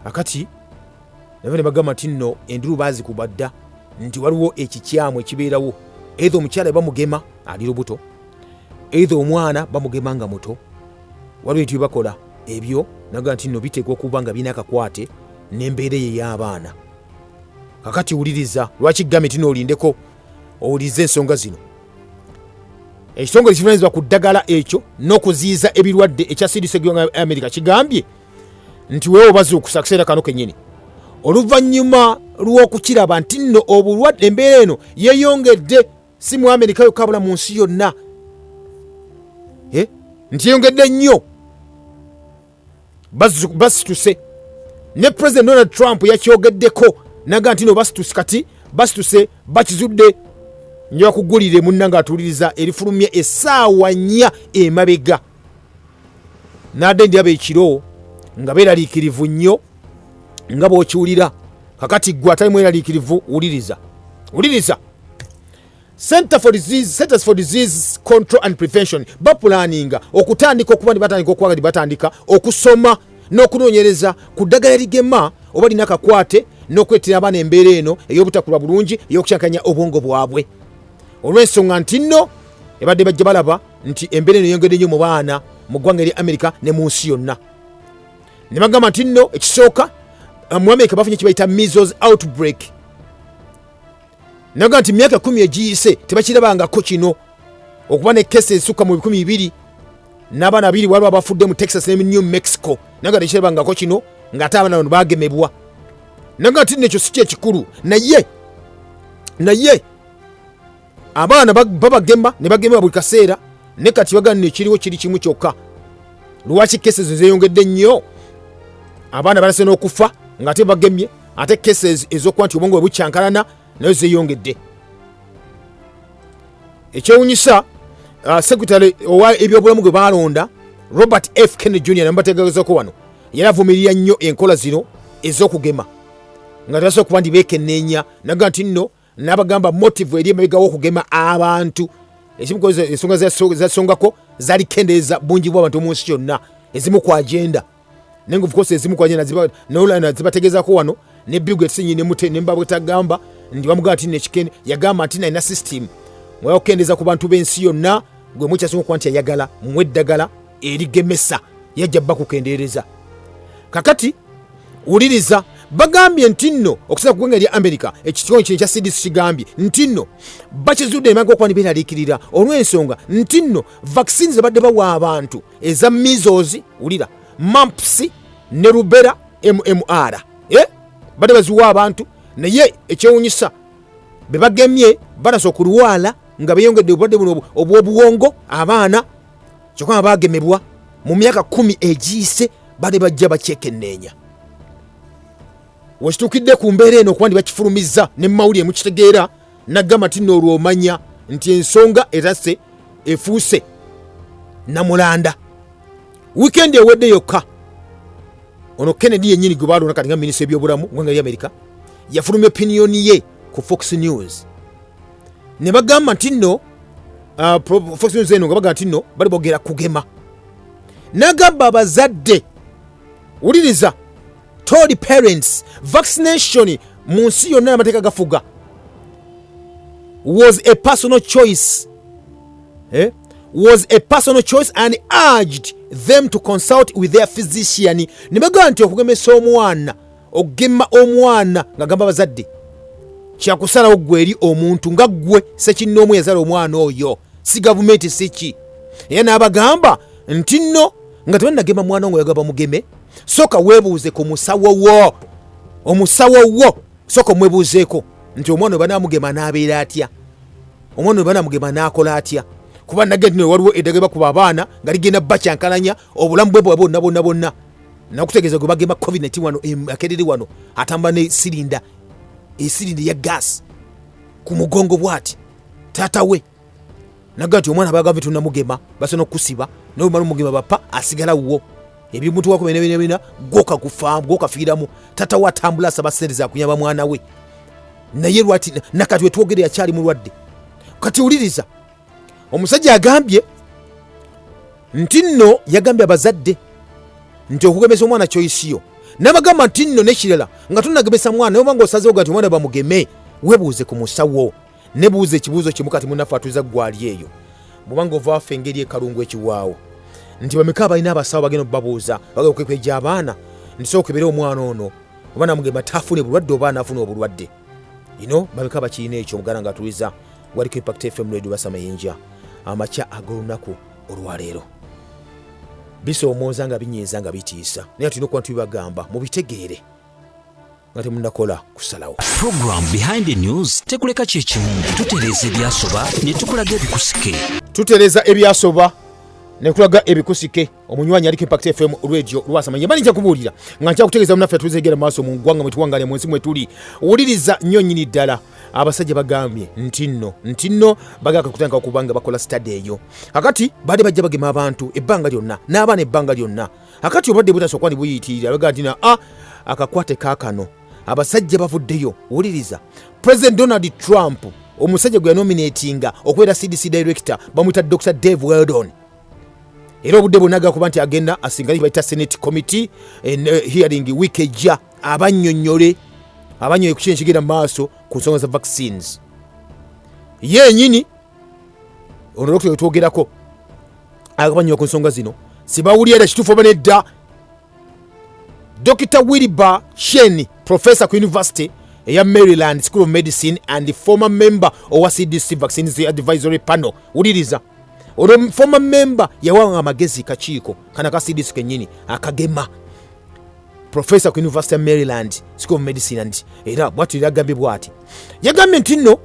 Akati nabo ne bagamba nti nno endulu baazikuba dda nti waliwo ekikyamu ekibeerawo, either omukyala bamugema ali lubuto, either omwana bamugema nga muto. Waliwo ebintu byebakola ebyo naga nti nno biteekwa okuba nga birina akakwate n'embeera eyo ey'abaana. Kakati wuliriza lwaki gambye nti noolindeko owulirize ensonga zino. Ekitongole ekivunanyizibwa ku ddagala ekyo n'okuziyiza ebirwadde ekya CDC eggwanga America kigambye nti weewo bazuukusa akaseera kano kennyini oluvannyuma lw'okukiraba nti nno obulwadde, embeera eno yeeyongedde, si mu Amerika yokka wabula mu nsi yonna, nti yeyongedde nnyo. Basituse ne President Donald Trump yakyogeddeko naga nti no basituse, kati basituse, bakizudde. Nja kugulire munna ng'atuwuliriza erifulumya essaawa 4 emabega. Nadde ndyaba ekiro nga beeraliikirivu nnyo nga bw'okiwulira. Kakati gwe atali mweraliikirivu, wuliriza, wuliriza. Centers for Disease Control and Prevention bapulaninga okutandika okuba nti batandika okuba nti batandika okusoma n'okunoonyereza ku ddagala erigema oba lina akakwate n'okuleetera abaana embeera eno ey'obutakula bulungi, ey'okukyankanya obwongo bwabwe, olw'ensonga nti nno ebadde bajja balaba nti embeera eno yongedde nnyo mu baana mu ggwanga erya Amerika ne mu nsi yonna. Ne bagamba nti nno ekisooka, mu Amerika bafunye kibayita measles outbreak. Naga nti myaka 10 egiyise tebakirabangako kino okuba ne kesi esukka mu 200 n'abaana abiri waliwo abafudde mu Texas ne New Mexico. Naga tekirabangako kino ng'ate abaana bano bagemebwa. Naga nti nno ekyo si kyekikulu, naye abaana babagema ne bagemebwa buli kaseera. Ne kati bagamba nno ekiriwo kiri kimu kyokka: lwaki kesi ezo zeyongedde nnyo? Abaana balase n'okufa ng'ate bagemye, ate kesi ez'okuba nti obwongo bwe bukyankalana nayo zeyongedde. Ekyewunyisa, secretary owa ebyobulamu gwe balonda, Robert F Kennedy Jr, namubategeezako wano, yali avumirira nnyo enkola zino ez'okugema nga tebasobola kuba nti beekenneenya. Naga nti nno n'abagamba motive eri emabega w'okugema abantu, ekimu ku ensonga zasongako zaali kukendeeza bungi bw'abantu mu nsi yonna, ezimu ku agenda. Naye nga of course ezimu ku agenda zibategeezako wano ne Bill Gates nyini ne mbabwetagamba nti bamugamba nti nekikende yagamba nti nalina system mwaya okukendeeza ku bantu b'ensi yonna. Gwe mukyasinga okuba nti ayagala muwe eddagala erigemesa, yajja bba kukendeereza. Kakati wuliriza, bagambye nti nno okusinza ku ggwanga erya America, ekitongole kino ekya CDC kigambye nti nno bakizudde emabega okuba nibeeraliikirira olw'ensonga nti nno vaccines zebadde bawa abantu eza measles, wulira, mumps ne rubella, MMR, eh? Badde baziwa abantu, naye ekyewunyisa be bagemye batasa okulwala nga beyongedde obulwadde buno obw'obuwongo abaana, kyokka nga bagemebwa mu myaka 10 egiyise. Badde bajja bakyekenneenya wekituukidde ku mbeera eno okuba nti bakifulumizza ne mumawulire mukitegeera. Nagamba nti nno olwo omanya nti ensonga erase efuuse namulanda. Wiikendi ewedde yokka, ono Kennedy yennyini gwe balonda kati nga minisita ebyobulamu gwanga lya Amerika yafulumya opinion ye ku Fox News ne bagamba nti nno Fox News eno nga bagamba nti nno bali boogera kugema. Nagamba abazadde, wuliriza, Told parents vaccination mu nsi yonna amateeka gafuga was a personal choice, eh? Was a personal choice and urged them to consult with their physician. Ne bagamba nti okugemesa omwana, okugema omwana, nga gamba abazadde kyakusalawo ggwe eri omuntu nga ggwe sekinnoomu yazala omwana oyo, si gavumenti siki. Era n'abagamba nti nno nga tebannagema mwana ngo yagaba mugeme, sooka weebuuze ku musawo wo, omusawo wo sooka omwebuuzeeko nti omwana we banamugema n'abeera atya, omwana we banamugema n'akola atya, kuba nagenti no waliwo eddagala bakuba abaana nga ligenda bakyankalanya obulamu bwe bwa bwonna bwonna bwonna. Nakutegeeza gwe bagema COVID-19 wano akerere wano atamba ne sirinda, esirinda ya gas ku mugongo bwati taata we naga nti omwana bagava tunamugema basobola okukusiba naye omala omugema bapa asigala wuwo ebimuntu wako bina bina bina gwoka kufa gwokafiiramu. Taata we atambula asaba sente zakuyamba mwana we, naye lwati nakati wetwogere akyali mulwadde. Kati wuliriza, omusajja agambye nti nno yagambye abazadde nti okugemesa omwana choice yo, nabagamba nti nno nekirala nga tonagemesa mwana oba nga osazewo ga nti omwana bamugeme, webuuze ku musawo, nebuuza ekibuuzo kimu. Kati munaffe atuuza gwali eyo bwobanga ova waffe engeri ekalungu ekiwaawo nti bameka abalina abasawo bagenda obabuuza bagenda okwekwejja abaana nti sooka okebere omwana ono oba namugema tafune bulwadde oba anafuna obulwadde ino, bameka bakirina ekyo? Omuganda nga atuliza waliko Impact FM Radio Basamayinja amakya ag'olunaku olwaleero bisoomooza nga binyiiza nga bitiisa, naye tulina okuba tubibagamba mubitegeere nga temunakola kusalawo. Program Behind the News tekuleka kyekimu, tutereeza ebyasoba ne tukulaga ebikusike. Tutereeza ebyasoba nekulaga ebikusike. Omunywanyi aliko Impact FM Radio Lwasamanya bani nja kubuulira nga nkyakutegeeza munaffe tuzegera maaso mu ggwanga mwetuwangaale mu nsi mwetuli. Wuliriza nnyo nnyini ddala, abasajja bagambye nti nno bagala kutandika okuba nga bakola study eyo. Akati baadde bajja bagema abantu ebbanga lyonna n'abaana ebbanga lyonna, akati obadde butasa okuba ne buyiitirira, bagaa nti na a akakwate kaakano abasajja bavuddeyo. Wuliriza, President Donald Trump omusajja gwe yanominatinga okubeera CDC director bamuyita Dr Dave Weldon, era obudde bwonna agala kuba nti agenda asinkane bayita Senate committee hearing week ejja, abannyonnyole ku kino ekigenda mu maaso ku nsonga za vaccines. Ye nyini ono dokita wetwogerako agabanywa ku nsonga zino, sibawulira era kituufu oba nedda. Dr Wilbur Chen, professor ku university eya Maryland School of Medicine and former member owa CDC Vaccines Advisory Panel. Wuliriza, olwo former member yawanga amagezi kakiiko kana ka CDC kennyini akagema, professor ku university ya Maryland School of Medicine, and era bwatyo yagambye bwati, yagambye nti nno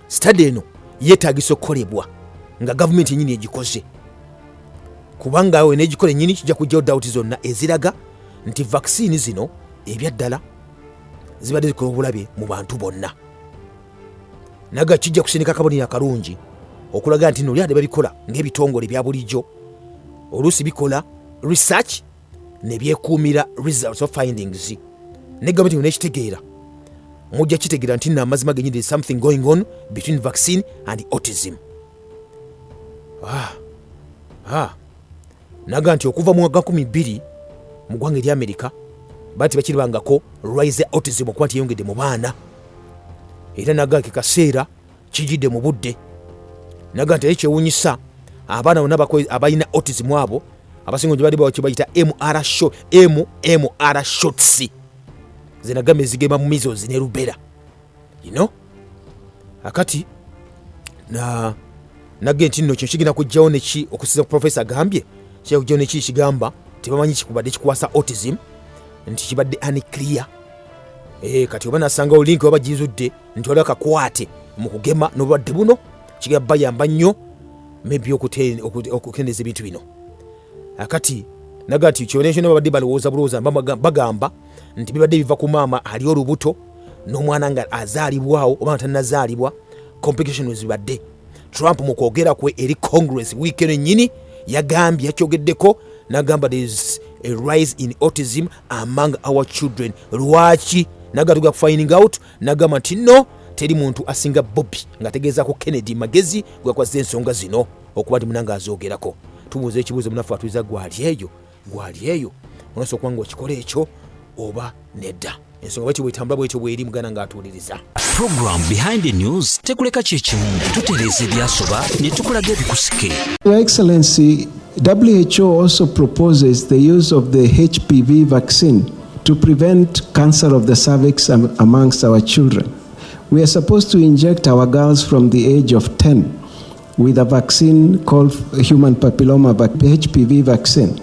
study eno yeetagisa okukolebwa nga gavumenti yenyini egikoze, kubanga awo enegikola ennyini kijja kujjawo doubt zonna eziraga nti vaccine zino ebyaddala zibadde zikola obulabe mu bantu bonna. Naga kijja kusindika akabonero akalungi okulaga nti noli ade babikola ng'ebitongole ebya bulijjo oluusi bikola research ne byekuumira results of findings, ne gavumenti nekitegeera, mujja kitegeera nti nno amazima genyini there is something going on between vaccine and autism. Ah. Naga nti okuva mu mwaka 20 mu ggwanga erya Amerika bati bakiribangako rise autism okuba nti yeyongedde mu baana, era naga ke kaseera kijidde mu budde. Naga nti naye kyewunyisa abaana bonna abalina autism abo abasinga gye bali kye bayita MR show, MMR shots zenagamba ezigema mu measles ne rubella. Akati na nagge nti nno kino kigenda kujjawo neki okusinza ku profesa agambye kijja kujjawo neki kigamba tebamanyi kikubadde kikwasa autism nti kibadde unclear. Kati oba nasangawo link oba gizudde nti waliwo akakwate mu kugema n'obulwadde buno, kigenda bayamba nnyo maybe okukendeeza ebintu bino. Akati naga nti kyona kyona babadde balowooza bulowooza, bagamba nti bibadde biva ku maama ali olubuto n'omwana nga azaalibwawo oba nga tannazaalibwa, complication zibadde. Trump mu kwogera kwe eri Congress wiiki eno ennyini yagambye, yakyogeddeko nagamba, "There is a rise in autism among our children." Lwaki? Naga tuga finding out. Nagamba nti no teri muntu asinga Bobi, ng'ategeezaako Kennedy magezi gweyakwasiza ensonga zino okuba nti munanga azoogerako. Tubuuza ekibuuzo, munaffe atuliza gwali eyo, gwali eyo onasobola okuba nga okikola ekyo. Oba nedda, ensonga bwetyo bwetambula, bwetyo bweri, muganda ng'atuwuliriza. Program Behind the News tekuleka kyekimu, tutereeza ebyasoba ne tukulaga ebikusike. Your Excellency, WHO also proposes the use of the HPV vaccine to prevent cancer of the cervix amongst our children. We are supposed to inject our girls from the age of 10 with a vaccine called human papilloma HPV vaccine.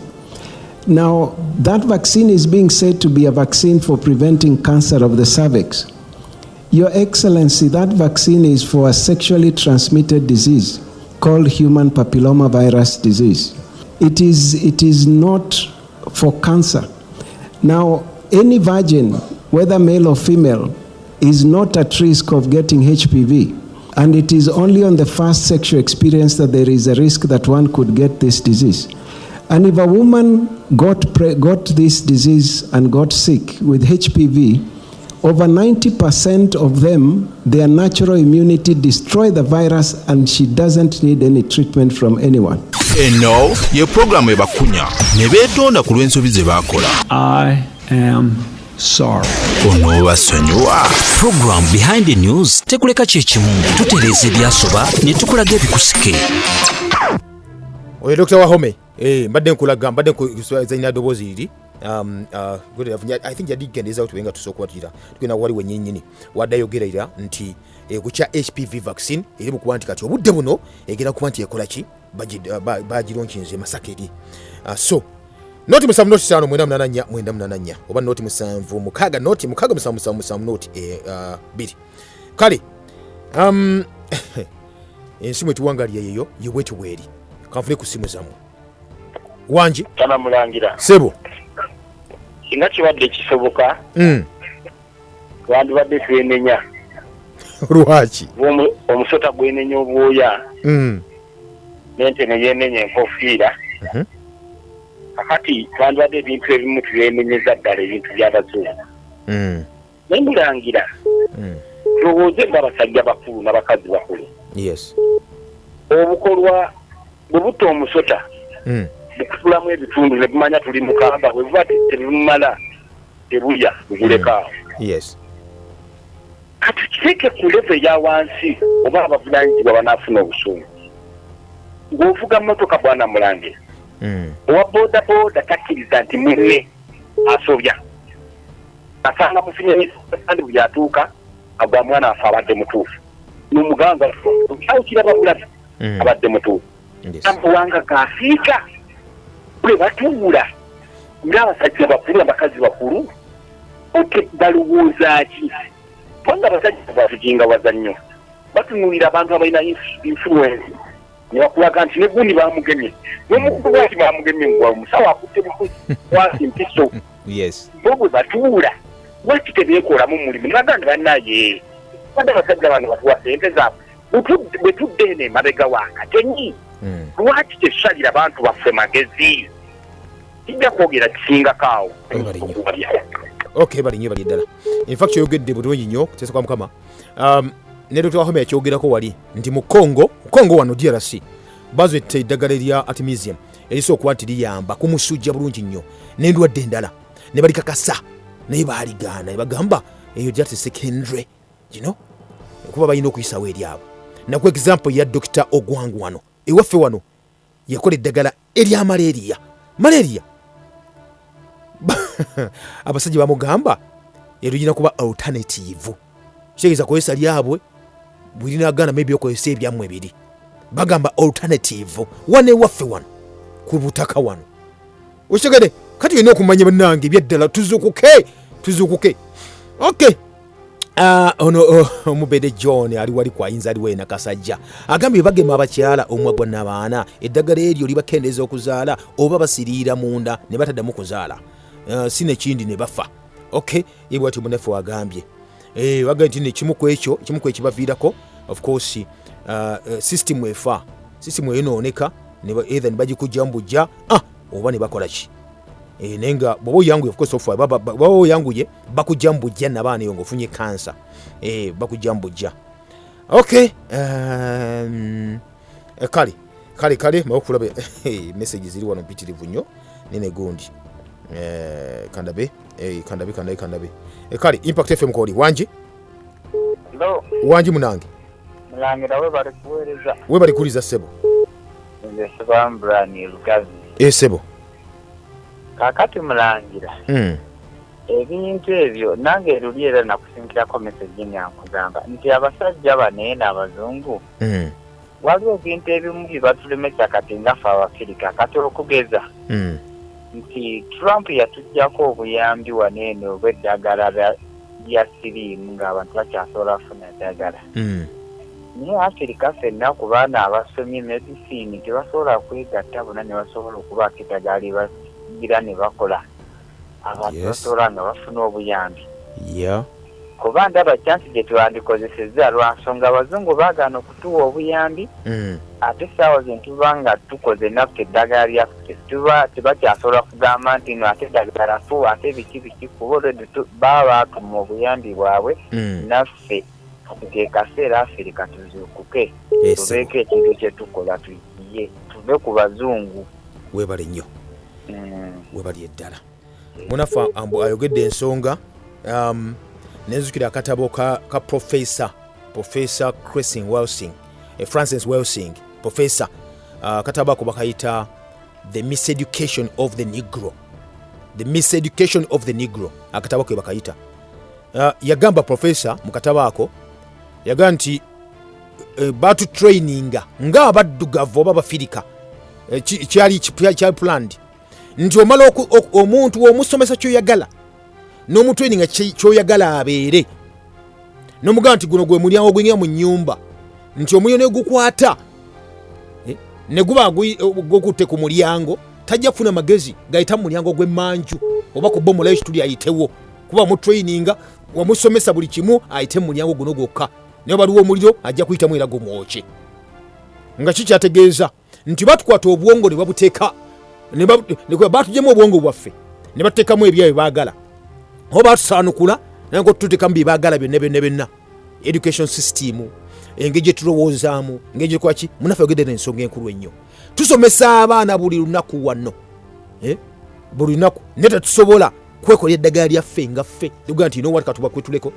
Now, that vaccine is being said to be a vaccine for preventing cancer of the cervix. Your Excellency, that vaccine is for a sexually transmitted disease called human papillomavirus disease. It is not for cancer. Now, any virgin, whether male or female, is not at risk of getting HPV. And it is only on the first sexual experience that there is a risk that one could get this disease. And if a woman got this disease and got sick with HPV, over 90% of them, their natural immunity destroy the virus and she doesn't need any treatment from anyone. Eno ye pulogulaamu ebakunya ne beetonda ku lw'ensobi ze baakola. I am sorry. Onoobasonyiwa. Program Behind the News tekuleka kyekimu, tutereeza ebyasoba ne tukulaga ebikusike. Oyo Dr Wahome. Mbadde nkulaga, mbadde nzanyina ddoboozi liri. I think yadigendezawo tube nga tusobola okubatira tugenda wali wennyininyini wadde ayogerera nti ku kya HPV vaccine eri mu kuba nti kati obudde buno egenda kuba nti ekola ki, bagilaunchinze Masaka eri. So 070 05 984 984 oba 076 0 6 7 7 7 0 2. Kale ensi mwe tuwangalira yeyo yebwetyo bweri. Kanfune ku simu zammwe. Wangi? Tana mulangira. Sebo. Singa kibadde kisoboka, twandibadde twenenya. Lwaki? Omusota gwenenya obwoya, n'ente ne yeenenya enkofiira. Kakati twandibadde ebintu ebimu tubyenenyeza ddala, ebintu by'abazungu. Naye mulangira, tulowooze ng'abasajja bakulu n'abakazi bakulu. Obukolwa bwe butta omusota, bukutulamu ebitundu ne bumanya tuli mukamba. Bwe buba tebumala, tebulya, bugulekaawo. Kati kiteeke ku level eya wansi, oba abavunanyizibwa banaafuna obusungu. Ng'ovuga mmotoka, bwana mulangira, owa boda boda takkiriza nti munne asobya, asanga mufunye, kandi buli atuuka agwa mwana afe abadde mutuufu, n'omuganga awo kiraba bulabi, abadde mutuufu. Amawanga ga Afrika bwe batuula ng'abasajja bakulu, abakazi bakulu, ote balowooza ki? Kubanga abasajja batugingawaza nnyo, batunuulira abantu abalina influence ne bakulaga nti ne gundi bamugemye, n'omukulu bwati bamugemye, ngwa omusawo akutte bukwasi mpiso. Bo bwe batuula, lwaki tebeekolamu mulimu ne bagamba nti bannaye, badde abasajja bano batuwa sente zaabwe? Bwe tudda eno emabega wakatenyi, lwaki tetusalira bantu baffe magezi? Kijja kwogera kisingako awo. Webale nnyo. Okuwabya. Okay, bali nnyo, bali ddala. In fact oyogedde bulungi nnyo, kuteesa kwa Mukama. Ne Dr Wahome yakyogerako wali nti mu Congo, mu Congo wano DRC, bazwetta eddagala erya artemisium erisobola okuba nti liyamba ku musujja bulungi nnyo n'endwadde endala, ne balikakasa, naye baaligaana ne bagamba eyo just secondary kuba balina okuyisawo eryabwe. Naku example ya Dr Ogwang wano ewaffe wano, yakola eddagala erya malaria. Malaria abasajja bamugamba eruyina kuba alternative, kitegeeza kozesa lyabwe, bwirinagana maybe okozesa ebyammwe biri. Bagamba alternative wano ewaffe wano ku butaka wano, okitegede? Kati olina okumanya, bannange, ebyaddala, tuzuukuke, tuzuukuke. Okay. Ono omubede John ali wali kwayinza aliwo ena Kasajja, agambye bagema abakyala omwa gwa nabaana, eddagala eryo libakendeeza okuzaala oba basiriira munda ne bataddamu kuzaala, si nekindi ne bafa. Okay, ye bwatyo munaffe wagambye. Bagambye nti nekimu ku ekyo, kimu ku ekibaviirako, of course, system efa, system eyonooneka, either ne bagikujjamu bujja, oba ne bakola ki. Naye nga bw'oba oyanguye, of course, ofa bw'oba oyanguye bakujja mu bujja nabaana eyo ng'ofunye kansa, bakujja mu bujja. Okay, kale kale kale, mawe okulaba message ziri wano mpitirivu nnyo nene gundi. Kandabe, kandabe, kandabe, kandabe. Kale Impact FM koli wangi? Hello. Wangi munange. Mulangira, webale kuweereza. Webale kuwuliza, ssebo. Nze Sebamburani Lugazi. Ssebo. Kaakati mulangira, ebintu ebyo nange luli era nakusinkirako message nga nkugamba nti abasajja bano eno abazungu waliwo ebintu ebimu bye batulemesa kati nga ffe Abafirika. Kati okugeza nti Trump yatuggyako obuyambi wano eno obw'eddagala lya siriimu ng'abantu bakyasobola kufuna ddagala, naye Afirika ffenna ku baana abasomye medicine tebasobola kwegatta bonna ne basobola okubaako eddagala lye bagira ne bakola abantu basobola nga bafuna obuyambi, kuba ndaba chance gye twandikozesezza lwa nsonga abazungu baagaana okutuwa obuyambi. Ate essaawa zino tuba nga tukoze naffe eddagala lyaffe, tuba tebakyasobola kugamba nti no ate eddagala fu ate biki biki, kuba already baba baatuma obuyambi bwabwe. Naffe kati ke kaseera Afirika tuzuukuke, tubeeko ekintu kye tukola, tuyiye tuve ku bazungu. Webale nnyo. Webali eddala munaffe ambu ayogedde ensonga. Nenzukira akatabo ka professor Cressing Welsing, Francis Welsing professor. Akatabo ako bakayita The Miseducation of the Negro, The Miseducation of the Negro akatabo ke bakayita. Yagamba professor mu katabo ako, yagamba nti batutraininga ng'abaddugavu oba abafirika. Kyali planned nti omala omuntu omusomesa kyoyagala n'omutraininga kyoyagala abeere, nomugamba nti guno gwe mulyango oguyingira mu nnyumba, nti omuliro ne gukwata, ne guba gukutte ku mulyango, tajja kufuna magezi gayita mu mulyango gw'emmanju oba ku bomolayo kituli ayitewo, kuba mutraininga wamusomesa buli kimu ayite mu mulyango guno gwokka, naye waliwo omuliro ajja kuyitamu era gumwokye. Nga kikyategeeza nti batukwata obwongo ne babuteeka batuggyemu obwongo bwaffe ne bateekamu ebyabwe baagala, oba batusaanukula naye nga tuteekamu bye baagala byonna byonna byonna. Education system, engeri gye tulowoozaamu, engeri gye kwaki. Munaffe yogedde n'ensonga enkulu ennyo. Tusomesa abaana buli lunaku wano, buli lunaku, naye tetusobola kwekolera eddagala lyaffe nga ffe. Tugamba nti nowat katubakwetuleko.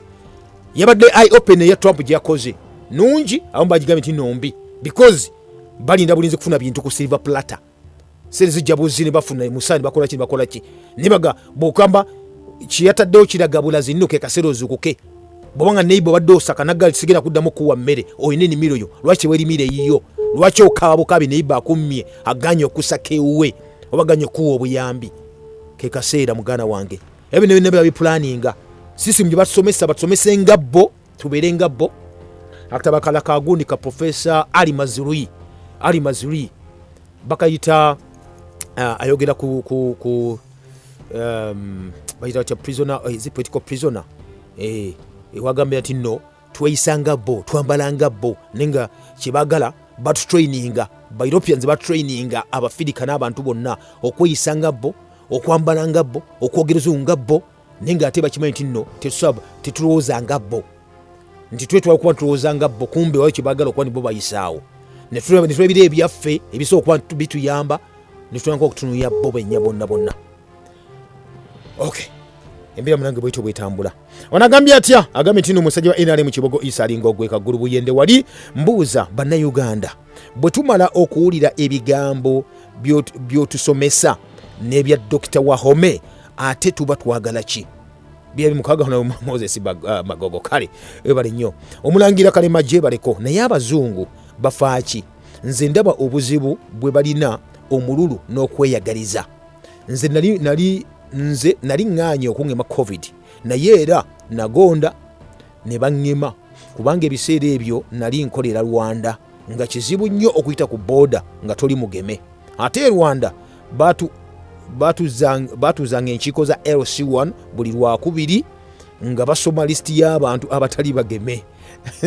Yabadde eye open eya Trump gye yakoze nungi, abamu bagigambye nti nombi because balinda bulinzi kufuna bintu ku silver platter, sente zijja buzi ne bafuna musa ne bakola ki ne bakola ki ne baga bw'okamba kyeyataddewo kiraga bulazi nno ke kaseera ozuukuke. Bw'oba nga neighbor obadde osaka nagga sigenda kuddamu kuwa mmere, olina ennimiro yo, lwaki teweerimira eyiyo? Lwaki okaaba bukabi neighbor akummye aganye okusaka ewuwe oba aganye okuwa obuyambi? Ke kaseera muganda wange, ebyo ne byonna babipulaninga. System gye batusomesa, batusomese nga bo, tubeere nga bo. Akatabo akala kagundi ka Professor Ali Mazrui, Ali Mazrui bakayita, ayogera ku bayita batya, prisoner, is it political prisoner? Wagambye nti nno tweyisa nga bo, twambala nga bo, naye nga kyebagala batutraininga, ba Europeans batraininga Abafirika n'abantu bonna okweyisa nga bo, okwambala nga bo, okwogera oluzungu nga bo, naye nga ate bakimanyi nti nno tetulowooza nga bo, nti twetwala okuba tulowooza nga bo, kumbe waliwo kyebagala okuba nibo bayisaawo. Ne tulabira ebyaffe ebisobola okuba bituyamba, ne tutandika okutunuulira bo bennya bonna bonna. Okay, embeera munange bwetyo bwetambula. Ono agambye atya? Agambye nti no omusajja wa NRM Kibogo Isa alinga ogwe Kaggulu Buyende. Wali mbuuza Bannayuganda, bwe tumala okuwulira ebigambo by'otusomesa n'ebya Dokita Wahome, ate tuba twagala ki? Byabi mukaga ono Moses Magogo. Kale webale nnyo omulangira Kalema gyebaleko. Naye abazungu bafaaki? Nze ndaba obuzibu bwe balina omululu n'okweyagaliza. Nze nali ŋŋaanye okuŋŋema COVID, naye era nagonda ne baŋŋema, kubanga ebiseera ebyo nali nkolera Rwanda, nga kizibu nnyo okuyita ku booda nga toli mugeme. Ate e Rwanda batuuzanga enkiiko za LC1 buli Lwakubiri nga basoma lisiti y'abantu abatali bageme.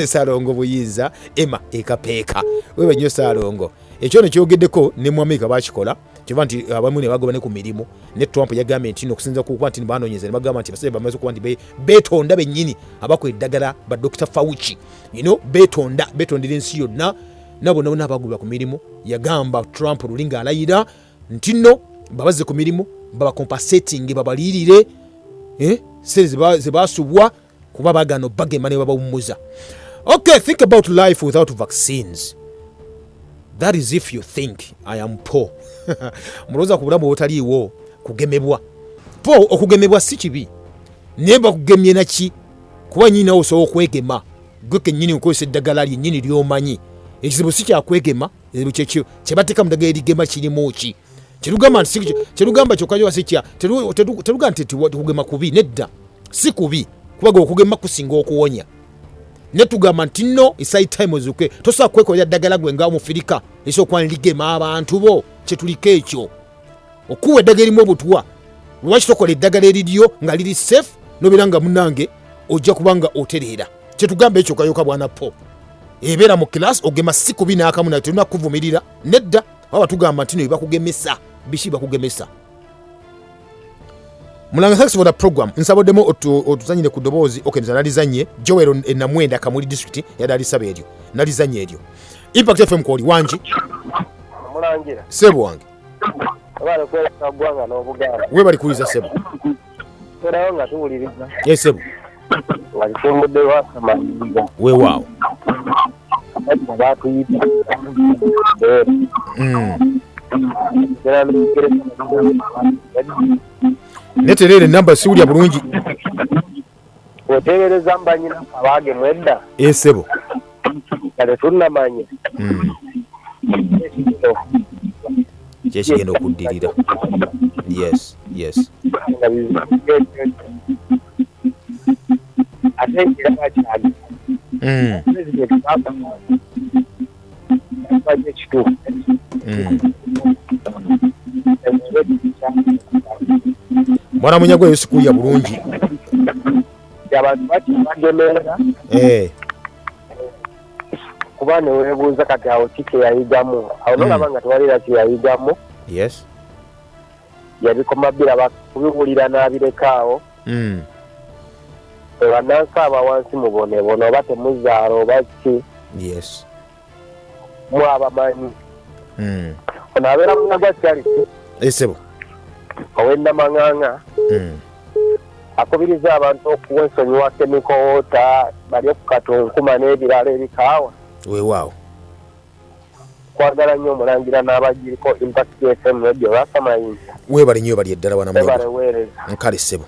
Saalongo Buyinza Emma Ekapeeka, weba nnyo Saalongo. Ekyo ne kyogeddeko ne mu Amerika bakikola, kiva nti abamu ne bagoba ne ku mirimu. Ne Trump yagambye nti okusinza ku kuba nti banoonyeza ne bagamba nti basajja bamaze okuba nti beetonda bennyini abakola eddagala ba Dr Fauci, beetonda, beetondera ensi yonna, nabo nabo n'abagobwa ku mirimu. Yagamba Trump luli ng'alayira nti nno Babazze ku mirimu, babacompensating, babaliyirire sente zebasubwa kuba bagano bagema ne babawummuza. Okay, think about life without vaccines. That is if you think I am poor. Mulowooza ku bulamu obutaliiwo kugemebwa. Po okugemebwa si kibi, naye bakugemye naki? Kuba nyini nawe osobola okwegema gwe kennyini okozesa eddagala lyennyini ly'omanyi. Ekizibu si kyakwegema, ekizibu kyebateeka mu ddagala erigema kirimu ki? Kyerugamba nti kyerugamba kyokka kyoka si kya terugamba nti kugema kubi, nedda si kubi, kuba gwe okugema kusinga okuwonya. Ne tugamba nti no, it's high time ozuke, tosobola kwekolera ddagala gwe nga omufirika esobola okuba nligema abantu bo. Kyetuliko ekyo okuwa eddagala erimu obutwa. Lwaki tokola eddagala eriryo nga liri safe nobeera nga munange ojja kuba nga otereera? Kyetugamba ekyo kayoka bwana po ebeera mu class ogema si kubi n'akamu, naye tulina kuvumirira nedda. Baba tugamba nti no bakugemesa biki bakugemesa. Mulanga, thanks for the program. Nsaboddemu otuzanyire ku ddoboozi. Okay, nza nalizanye Joel Namwenda, Kamuli district, yadde alisaba eryo nalizanye eryo. Impact FM kwoli, wangi? Mulangira. Sebo wange. Obale kwesa ggwanga n'Obuganda. Webali kuwuliza, sebo. Terawo nga tuwuliriza. Ye sebo. Nga kitumbudde lwasamayinza. Weewaawo. Batuyita. Netereera enamba, siwulya bulungi. Wetebereza mbanyina abagemwa edda. Ye sebo. Nga tetunnamanya. Kyekigenda okuddirira, yes. Nga bizibu, ate ekiraba kyage pulezidenti baje ekituufu. Mwana munyagwa eyo sikuwulya bulungi. Abantu bakyabagemera. Kuba neweebuuza kati awo ki kyeyayigamu awo, nolaba nga tewalira kyeyayigamu. Yabikoma biraba kubiwulira n'abireka awo. Bannansi aba wansi mubonebona oba temuzaala oba ki? Mwabamanyi. Ono abeera Munagwa Charles. Esebo. Ow'ennamaŋŋaŋa. Akubiriza abantu okuwa ensonyiwa chemical water balye ku katunkuma n'ebirala ebikaawa. Weewaawo. Kwagala nnyo omulangira n'abagiriko Impact FM Radio lwasamayinza. Weebale nnyo, bali eddala wana. Webale weereza. Nkale ssebo.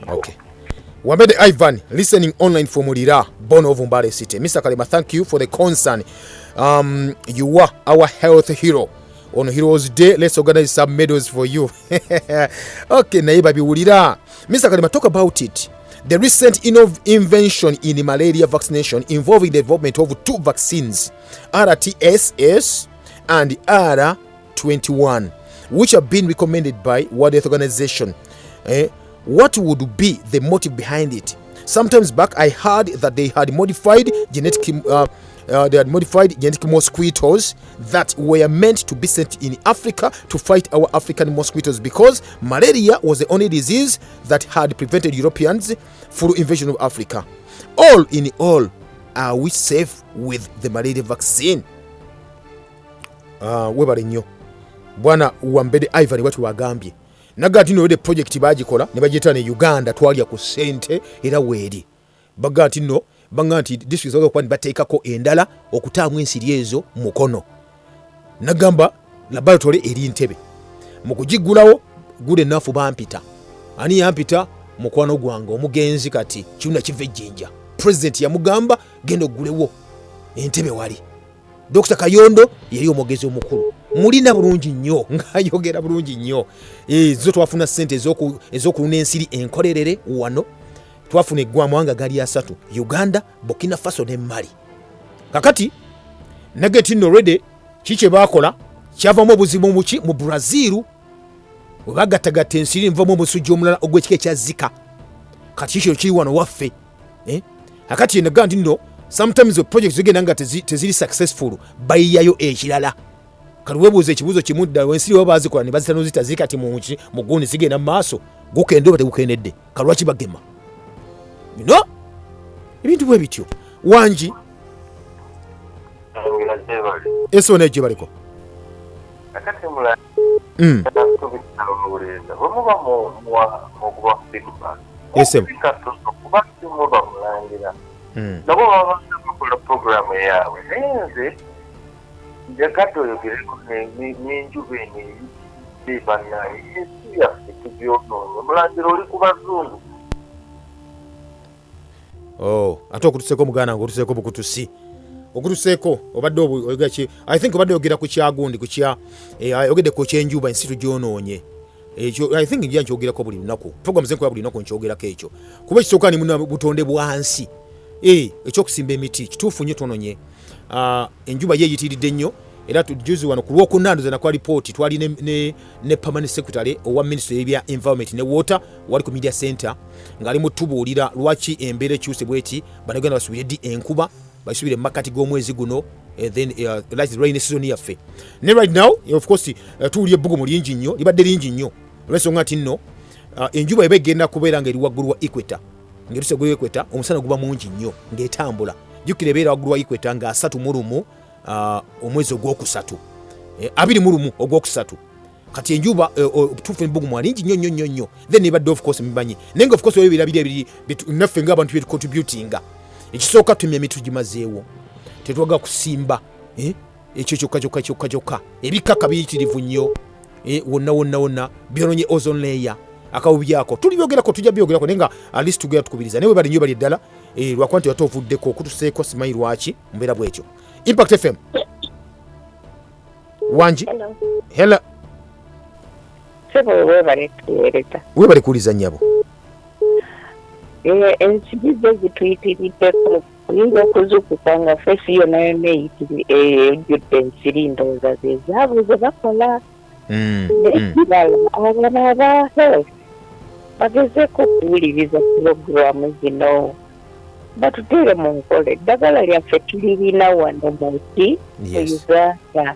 Okay. Wambede Ivan, listening online from Lira, born of Mbale City. Mr. Kalema, thank you for the concern. You are our health hero. On Heroes Day, let's organize some medals for you. Okay, naye babiwulira. Mr. Kalema, talk about it. The recent invention in malaria vaccination involving the development of two vaccines, RTSS and R21, which have been recommended by World Health Organization. What would be the motive behind it? Sometimes back, I heard that they had modified genetic mosquitoes that were meant to be sent in Africa to fight our African mosquitoes because malaria was the only disease that had prevented Europeans full invasion of Africa. All in all, are we safe with the malaria vaccine? Webale nnyo bwana Wambede Ivan. Bwati wagambye naga nti nolede project bagikola ne bagiyita ne Uganda twalya ku ssente era weeri baga nti nno baga nti district zasobola okuba bateekako endala okutaamu ensiri ezo mukono. Nagamba laboratory eri Ntebe mu kugiggulawo gula enaafu bampita. Ani yampita? Mukwano gwange omugenzi kati Kirunda kiva ejjinja. President yamugamba genda oggulewo Entebe wali Dr Kayondo yali omwogezi omukulu, mulina bulungi nnyo ng'ayogera bulungi nnyo. Zo twafuna ssente ez'okulunda ensiri enkolerere wano. Twafuna eggwa amawanga gali asatu, Uganda, Burkina Faso ne Mali. Kakati nageti nno already ki kye baakola kyavamu obuzibu muki mu Brazil we bagattagatta ensiri nvamu omusujja omulala ogw'ekika ekya Zika. Kati kikino kiri wano waffe, eh? Akati enaga nti nno sometimes the project zigenda nga teziri successful, bayiyayo ekirala. Kati weebuuza ekibuuzo kimu ddala, ensiri baba bazikola ne bazita nozita ziri kati munki mu gundi zigenda mu maaso, gukende oba tegukendedde? Kalwaki bagema no ebintu bwe bityo? Wangi ese onejo baliko. Kakati mula. Tubitawuliriza bwe muba mukuba feedback. Yes, sir. Katono kuba simuba mulangira. Nabo baba bakola programu yaabwe, naye nze njagadde oyogereko n'enjuba eno eyitidde bannaye, ensi yaffe tugyonoonye. Mulangira, oli ku bazungu. Oh, ate okutuseeko muganda nga otuseeko bukutusi, okutuseeko obadde oyogera ki? I think obadde oyogera ku kyagundi, ku kya oyogedde ku kyenjuba, ensi tugyonoonye. Ekyo I think nja nkyogerako buli lunaku, program zenkola buli lunaku nkyogerako ekyo, kuba ekisooka ni muna butonde bwa nsi. Ekyokusimba emiti kituufu nnyo, twononye. Ah, enjuba ye eyitiridde nnyo, era juzi wano ku Lwokuna ndoza nakola ripooti, twali ne permanent secretary owa ministry y'ebya environment ne water, wali ku media center ng'ali mu tubuulira lwaki embeera ekyuse bweti. Bannayuganda basuubire ddi enkuba? Basubire mu makati g'omwezi guno, then like rainy season yaffe. Ne right now, of course, tuwulira ebbugumu lingi nnyo, libadde lingi nnyo olw'ensonga nti nno enjuba eba egenda kubeera ng'eri waggulu wa equator, ng'etuse gulu equator, omusana guba mungi nnyo ng'etambula. Jjukira ebeera waggulu wa equator nga 31 omwezi ogwokusatu, 21 ogwokusatu. Kati enjuba tufu ebbugumu lingi nnyo nnyo nnyo nnyo. Then ebadde, of course mubimanyi, naye nga of course waliwo ebirala biri ebiri naffe ng'abantu byetucontributinga. Ekisooka, tumya emiti, tugimazeewo, tetwaga kusimba, eh? Ekyo kyokka kyokka kyokka kyokka, ebikaka biyitirivu nnyo, wonna wonna wonna byononye ozone layer. Akabubi ako tulibyogerako, tujja byogerako, naye nga at least tugera tukubiriza. Naye webali nnyo, bali ddala, lwakuba nti ate ovuddeko okutuseeko, simanyi lwaki mbeera bwetyo. Impact FM, wangi? Hello. Hello. Sebo, webale tuweereza. Webale kuwuliza, nnyabo. Ensibi zo zituyitiriddeko, oyinza okuzuukuka nga face yonna yonna ejjudde ensiri, ndowooza ze zaabwe ze bakola. Ekirala, abana aba health bagezeeko okuwuliriza puroguramu zino, batuteere mu nkola. Eddagala lyaffe tulirina wano mu nsi mu Uganda.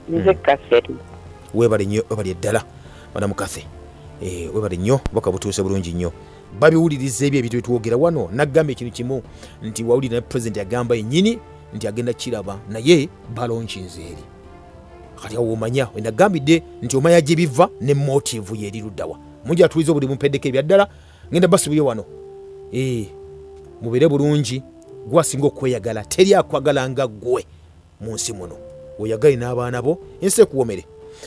Nze Kaseri. Webale nnyo, webale eddala, madamu Kathe. Webale nnyo, baka butuuse bulungi nnyo. Babiwuliriza ebyo ebintu byetwogera wano. Nagamba ekintu kimu nti wawulira ne president agamba yennyini nti agenda kiraba, naye balonkinze eri kati awo omanya nagambidde nti omanya gye biva ne motive yeri luddawa. Mungi atuliza obuli mumpeddeko ebyaddala, ngenda basubire wano. Mubeere bulungi. Gwasinga okweyagala, teri akwagala nga ggwe mu nsi muno. Oyagale n'abaana bo, ensi ekuwomere.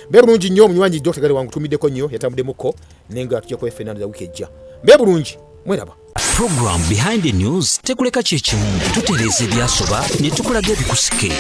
Mbe bulungi nnyo. Omunywanyi Dr Gale wange tumiddeko nnyo, yatambuddemuko, naye nga tujja kuba ffenna wiiki ejja. Mbe bulungi, mweraba. Program Behind the News tekuleka kyekimu, tutereeza ebyasoba ne tukulaga ebikusike.